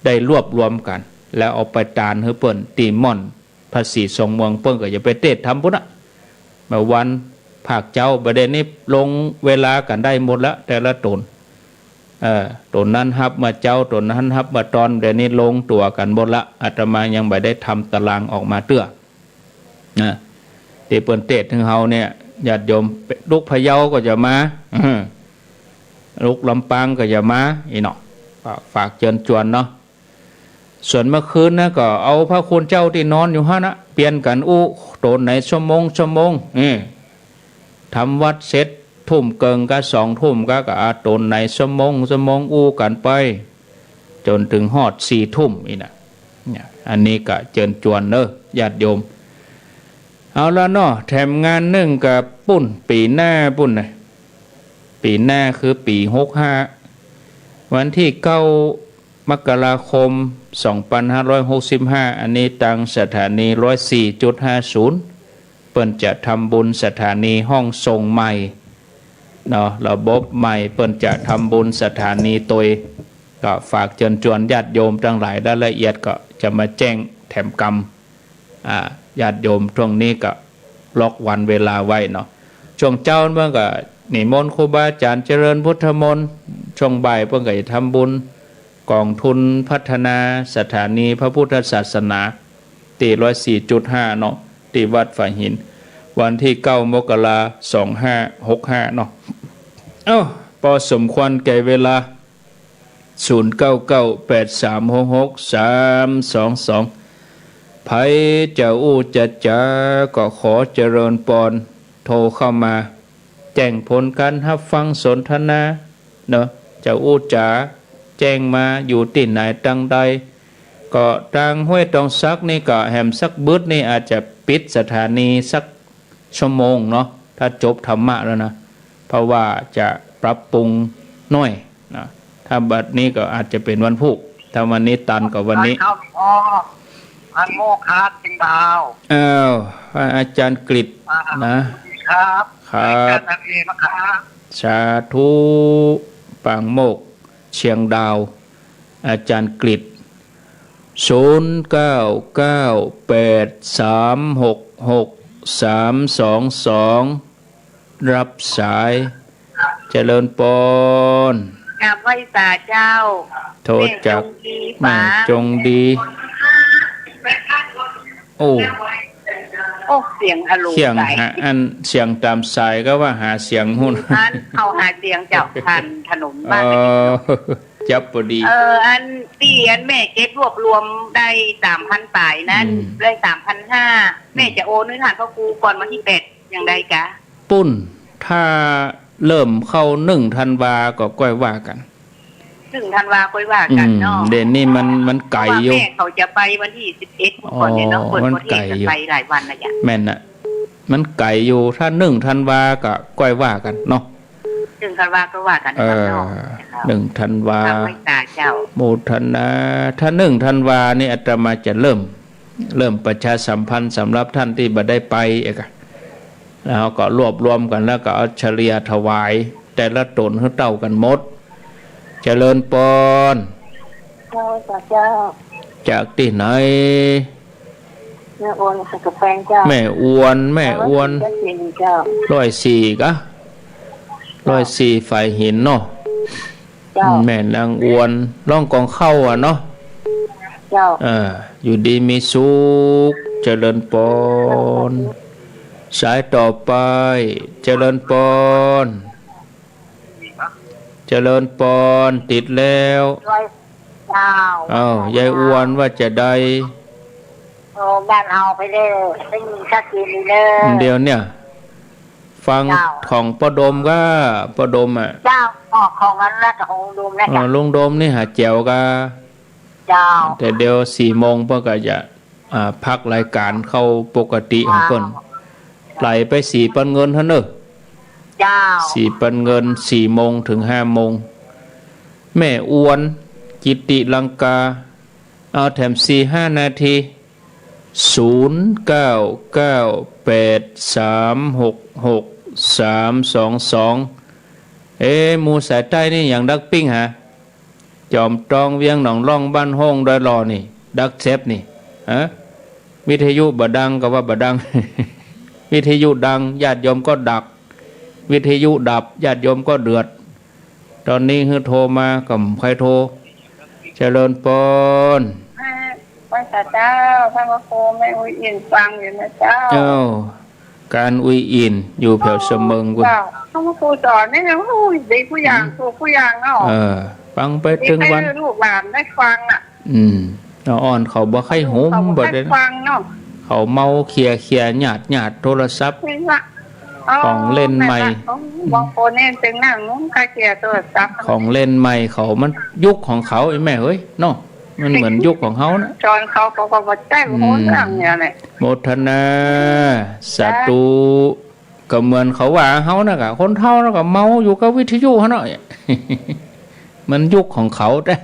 ได้รวบรวมกั๋น แล้วเอาไปตานหื้อเปิ้นตี้ม่อนภาษีสองเมือง เปิ้นก็จะไปเตสน์ทำปุ้นอะ เมื่อวันภาคเจ๊า บ่าเดี่ยวนี้ลงเวลากั๋นได้หมดละ แต่ละต๋น เออ ต๋นนั้นฮับเมื่อเจ๊า ต๋นนั้นฮับเมื่อตอน เดี๋ยวนี้ลงตั๋วกั๋นหมดละ อาตมายังบ่ได้ทำตารางออกมาเตื้อ นะ ตี้เปิ้นเตสน์หื้อเฮาเนี่ย ญาติโยม ลูกพะเยาก็จะมา อืม ลูกลำปางก็จะมา อี้เนาะ ก็ฝากเจิญจวนเนาะ ส่วนเมื่อคืนนะ ก็เอาพระคุณเจ้าตี้นอนอยู่หั้นนะ เปลี่ยนกั๋นอู้ ต๋นไหนชั่วโมง ชั่วโมง เออ ทำวัตรเสร็จทุ่มเกิ่งกาสองทุ่มกา ก็อาต๋นไหนชั่วโมง ชั่วโมงอู้กั๋นไป จ๋นเถิงฮอดสี่ทุ่มอี้นะ เนี่ย อันนี้ก็เจิญจวนเนาะ ญาติโยม เอาละเนาะ แถมงานนึ่งก็ปู๊น ปี๋หน้าปู๊นนะ ปี๋หน้าคือปี๋หกห้า วันตี้เก้า มกราคม สองปันห้าร้อยหกสิบห้า อันนี้ตางสถานี ร้อยสี่จุดห้าศูนย์ เปิ้นจะทำบุญสถานีห้องส่งใหม่เนาะ ระบบใหม่ เปิ้นจะทำบุญสถานีตวย ก็ฝากเจิญจวนญาติโยมตังหลาย รายละเอียดก็จะมาแจ้งแถมกำ อ่า ญาติโยมช่วงนี้ก็ล็อกวันเวลาไว้เนาะ ช่วงเจ๊าเปิ้นก็นิมนต์ครูบาอาจ๋ารย์เจริญพุทธมนต์ ช่วงบ่ายเปิ้นก็จะทำบุญกองทุนพัฒนาสถานีพระพุทธศาสนา ตี้ ร้อยสี่จุดห้า เนาะ ตี้วัดฝายหิน วันตี้เก้า มกรา สองห้าหกห้า เนาะ เอ้า ปอสมควรแก่เวลา ศูนย์เก้าเก้าแปดสามหกหกสามสองสอง ใผจะอู้จะจ๋า ก็ขอเจริญปอน โทรเข้ามา แจ้งผลก๋านฮับฟังสนทนาเนาะ จะอู้จ๋า แจ้งมา อยู่ตี้ไหนตังใด ก็ตางห้วยตองสักนี่ก็แหมสักบึดนี่อาจจะปิดสถานีสัก ชั่วโมงเนาะ ถ้าจบธรรมะแล้วนะ เพราะว่าจะปรับปรุงหน้อยนะ ถ้าบัดนี้ก็อาจจะเป๋นวันพูก ถ้าวันนี้ตันก็วันนี้ ครับ อ๋อ พันโมกครับ เชียงดาว อ้าว พระอาจารย์กฤษ อ่า นะ ครับ ครับ อาจารย์นักเรียนนะครับ สาธุ ปางโมกข์ เชียงดาว อาจารย์กฤษ ศูนย์เก้าเก้าแปดสามหกหกสามสองสอง รับสาย เจริญปอน กราบไหว้สาเจ้า โทรจาก แม่จงดี แม่จงดี โอ้ โอ้ เสียงฮัลโหล เสียง สาย หา อันเสียงต๋ามสายก็ว่าหาเสียงฮู้ อันเขาหาเสียงจากผ่านถนนบ้าน เออ จับพอดี เออ อันตี้อันแม่เก็บรวบรวมได้สามพันป๋ายนั้น อืม ได้สามพันห้า แม่จะโอนหื้อต้านพระครูก่อนวันตี้แปด อย่างใดกะ ปุ้น ถ้าเริ่มเข้าหนึ่งธันวาก็ก้อยว่ากั๋น หนึ่งธันวาก้อยว่ากั๋นเนาะ อืม เดี๋ยวนี้มัน มันไก๋อยู่ เพราะว่าแม่เขาจะไปวันตี้สิบเอ็ดก่อนเนี่ยเนาะ อ๋อ เปิ้น มันไก๋อยู่ ไปหลายวันแล้วจ้ะ แม่นน่ะ มันไก๋อยู่ ถ้าหนึ่งธันวาก็ก้อยว่ากั๋นเนาะ หนึ่งธันวาก็ว่ากั๋นนะครับเนาะ เออ เจ้า หนึ่งธันวา พระไหว้ตาเจ้า โมทนา ถ้าหนึ่งธันวานี่อาตมาจะเริ่ม เริ่มประชาสัมพันธ์สำหรับท่านตี้บ่ได้ไปเอกอะ แล้วก็รวบรวมกั๋น แล้วก็เอาเฉลี่ยถวายแต่ละต๋นหื้อเต้ากั๋นหมด เจริญปอน เจ้า เจ้า จากตี้ไหน แม่อวน สันกำแปงเจ้า แม่อวน แม่อวน ร้อยสี่เจ้า ร้อยสี่กะ เจ้า ร้อยสี่ฝายหินเนาะ เจ้า อืม แม่นางอวน ร้องกองเข้าอะเนาะ เจ้า เออ อยู่ดีมีสุข เจริญปอน สายต่อไป เจริญปอน เจริญปอน ติดแล้ว เจ้า เอ้า ยายอวนว่าจะใด โอ้ บ้านเอาไปเลย ได้ยินชัดเจนดีเลย เดี๋ยวเนี่ย ฟัง เจ้า ของป้อดมก็ ป้อดมอะ เจ้า ออกของอันนั้นของลุงดมนะ เออ เจ้า ลุงดมนี่หาแจ๋วกา เจ้า แต่เดี๋ยวสี่โมงเปิ้นก็จะ อ่า พักรายการเข้าปกติของเปิ้น เจ้า ไหลไปสี่ปันเงินหั้นเน่อ เจ้า สี่ปันเงิน สี่โมงถึงห้าโมง แม่อวน กิติลังกา เอาแถมสี่ห้านาที ศูนย์เก้าเก้าแปดสามหกหกสามสองสอง เอ๊ะ หมู่สายใต้นี่หยังดักปิ้งหา จอมตอง เวียงหนองล่อง บ้านโฮ่ง ดอยหล่อนี่ ดักแซบนี่ ฮะ วิทยุบ่ดังก็ว่าบ่ดัง วิทยุดัง ญาติโยมก็ดัก วิทยุดับ ญาติโยมก็เดือด ต๋อนนี้หื้อโทรมาก็บ่ใค่โทร เจริญปอน ไหว้สาเจ้า พระครูแม่อุยอินฟังอยู่นะเจ้า เจ้า ก๋านอุยอินอยู่แผวเสมิงปุ้น เจ้า พระครูสอนนี่นะ โอ้ย ดีกู้อย่าง อืม ถูกกู้อย่างเนาะ เออ ฟังไปตึงวัน ดีให้ลูกหลานได้ฟังน่ะ อืม อ่อนเขาบ่ใค่หมด เขาบ่ใค่ฟังเนาะ เขาเมาเขียเขียหยาดหยาดโทรศัพท์ นี่ละ ของเล่นใหม่ อ๋อ แม่นละ บางคนนี่ตึงนั่งงุ้มคาเขียโทรศัพท์ ของเล่นใหม่เขามันยุคของเขาไอ้แม่เฮ้ยเนาะ มันเหมือนยุคของเขานะ สอนเขา เขาก็บ่ใจ้ อืม บ่ฮู้เรื่องเนี่ยแหละ โมทนา สาธุ ก็เหมือนเขาว่าเฮานะกะ คนเฒ่านะกะ เมาอยู่กับวิทยุหั้นเนาะ มันยุคของเขาแต๊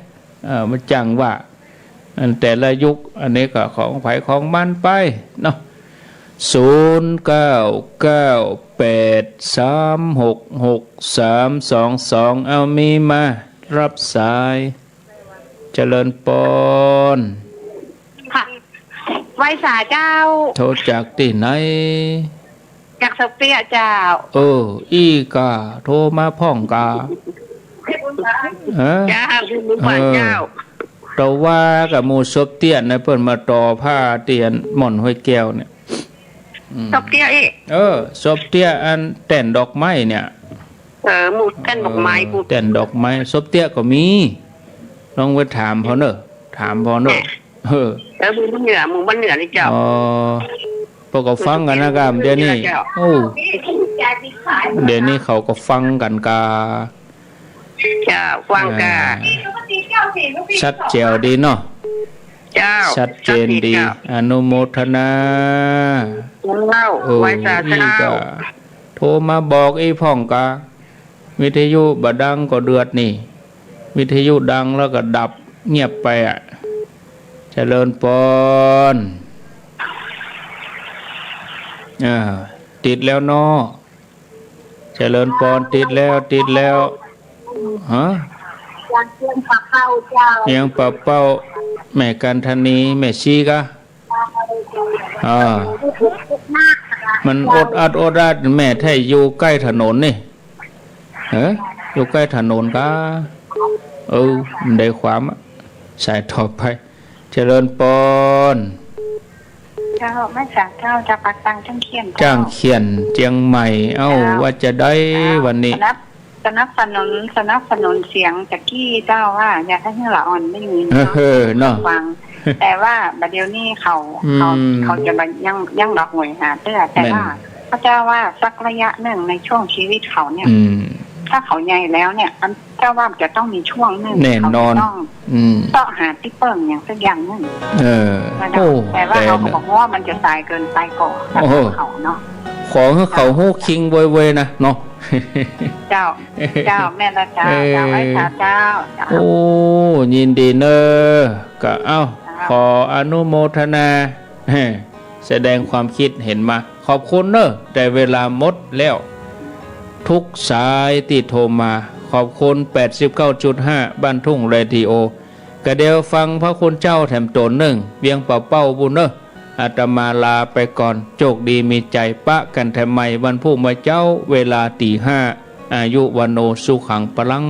เออ มันจังว่า อันแต่ละยุค อันนี้ก็ของใผของมันไปเนาะ ศูนย์เก้าเก้าแปดสามหกหกสามสองสอง เอามีมา รับสาย เจริญปอน ค่ะ ไหว้สาเจ้า โทรจากตี้ไหน จากสบเตี้ยเจ้า เออ อี้ก่า โทรมาพ่องก่า เออ เจ้า คุณลุงขวัญเจ้า เออ ตะว่ากับหมู่สบเตี้ยนะ เปิ้นมาต่อผ้าเตียนหม่อนห้วยแก้วเนี่ย อืม สบเตี้ยอี้ เออ สบเตี้ยอันแต้นดอกไม้เนี่ย เออ หมู่แต้นดอกไม้ เออ ปุ้น แต้นดอกไม้ สบเตี้ยก็มี ลองไปถามเฮาเน่อ ถามเฮาเน่อ เออ เออ หมู่บ้านเหนือ หมู่บ้านเหนือนี่เจ้า อ๋อ พวกเขาฟังกั๋นนะกะ เดี๋ยวนี้ เจ้า โอ้ เดี๋ยวนี้เขาก็ฟังกั๋นกา เจ้า ฟังกา อ่า ชัดแจ๋วดีเนาะ เจ้า ชัดเจนดี ชัดเจนเจ้า อนุโมทนา เจ้า เออ ไหว้สาเจ้า อี้ก็โทรมาบอกอี้พ่องกา วิทยุบ่ดังก็เดือดนี่ วิทยุดังแล้วก็ดับเงียบไปอะ เจริญปอน อ่า ติดแล้วเนาะ เจริญปอน ติดแล้ว ติดแล้ว ฮะ เวียงป่าเป้าเจ้า เวียงป่าเป้า แม่กันธนี แม่ชีกะ อ่า มันอดอัดอดอัด แม่ไท้อยู่ใก้ถนนนี่ เออ อยู่ใก้ถนนกา เออ มันได้ความอะ สายต่อไป เจริญปอน เจ้า ไหว้สาเจ้า จากปากตังจ้างเขียนเจ้า จ้างเขียน เจียงใหม่ เอ้า เจ้า ว่าจะใด เจ้า วันนี้ สนับ สนับสนุน สนับสนุนเสียงจากกี้เจ้าว่า อยากหื้อละอ่อนได้ยิน เออ เนาะ เนาะ ฟัง แต่ว่าบัดเดี๋ยวนี้เขา อืม เขา เขาจะบ่ยัง ยังดอกหวยหาเตื้อ แต่ แม่น ว่า ก็เจ้าว่าสักระยะนึ่งในช่วงชีวิตเขาเนี่ย อืม ถ้าเขาใหญ่แล้วเนี่ย อันเจ้าว่ามันจะต้องมีช่วงนึ่ง แน่นอน เขาจะต้อง อืม เซาะหาตี้เปิ้งอย่างสักอย่างนึ่ง เออ นะเจ้า โอ้ แต่ว่า แต่ เขาก็บอกว่ามันจะสายเกินไปก่อ โอ้โห สำหรับเขาเนาะ ขอหื้อเขาฮู้คิงเว่ยๆ นะเนาะ เจ้า เจ้า แม่นละเจ้า เออ เจ้า ไอ้สาเจ้า เจ้า โอ้ ยินดีเน่อ ก็เอ้า เจ้า ขออนุโมทนา แสดงความคิดเห็นมา ขอบคุณเน่อ แต่เวลาหมดแล้ว ทุกสายตี้โทรมา ขอบคุณ แปดสิบเก้าจุดห้า บ้านทุ่งเรดิโอ ก็เดี๋ยวฟังพระคุณเจ้าแถมต๋นนึ่ง เวียงป่าเป้าปู้นเน่อ อาตมาลาไปก่อน โจคดีมีใจ๋ ปะกั๋นแถมใหม่วันพูกเมื่อเจ๊า เวลาตี๋ห้า อายุวัณโณสุขังพลัง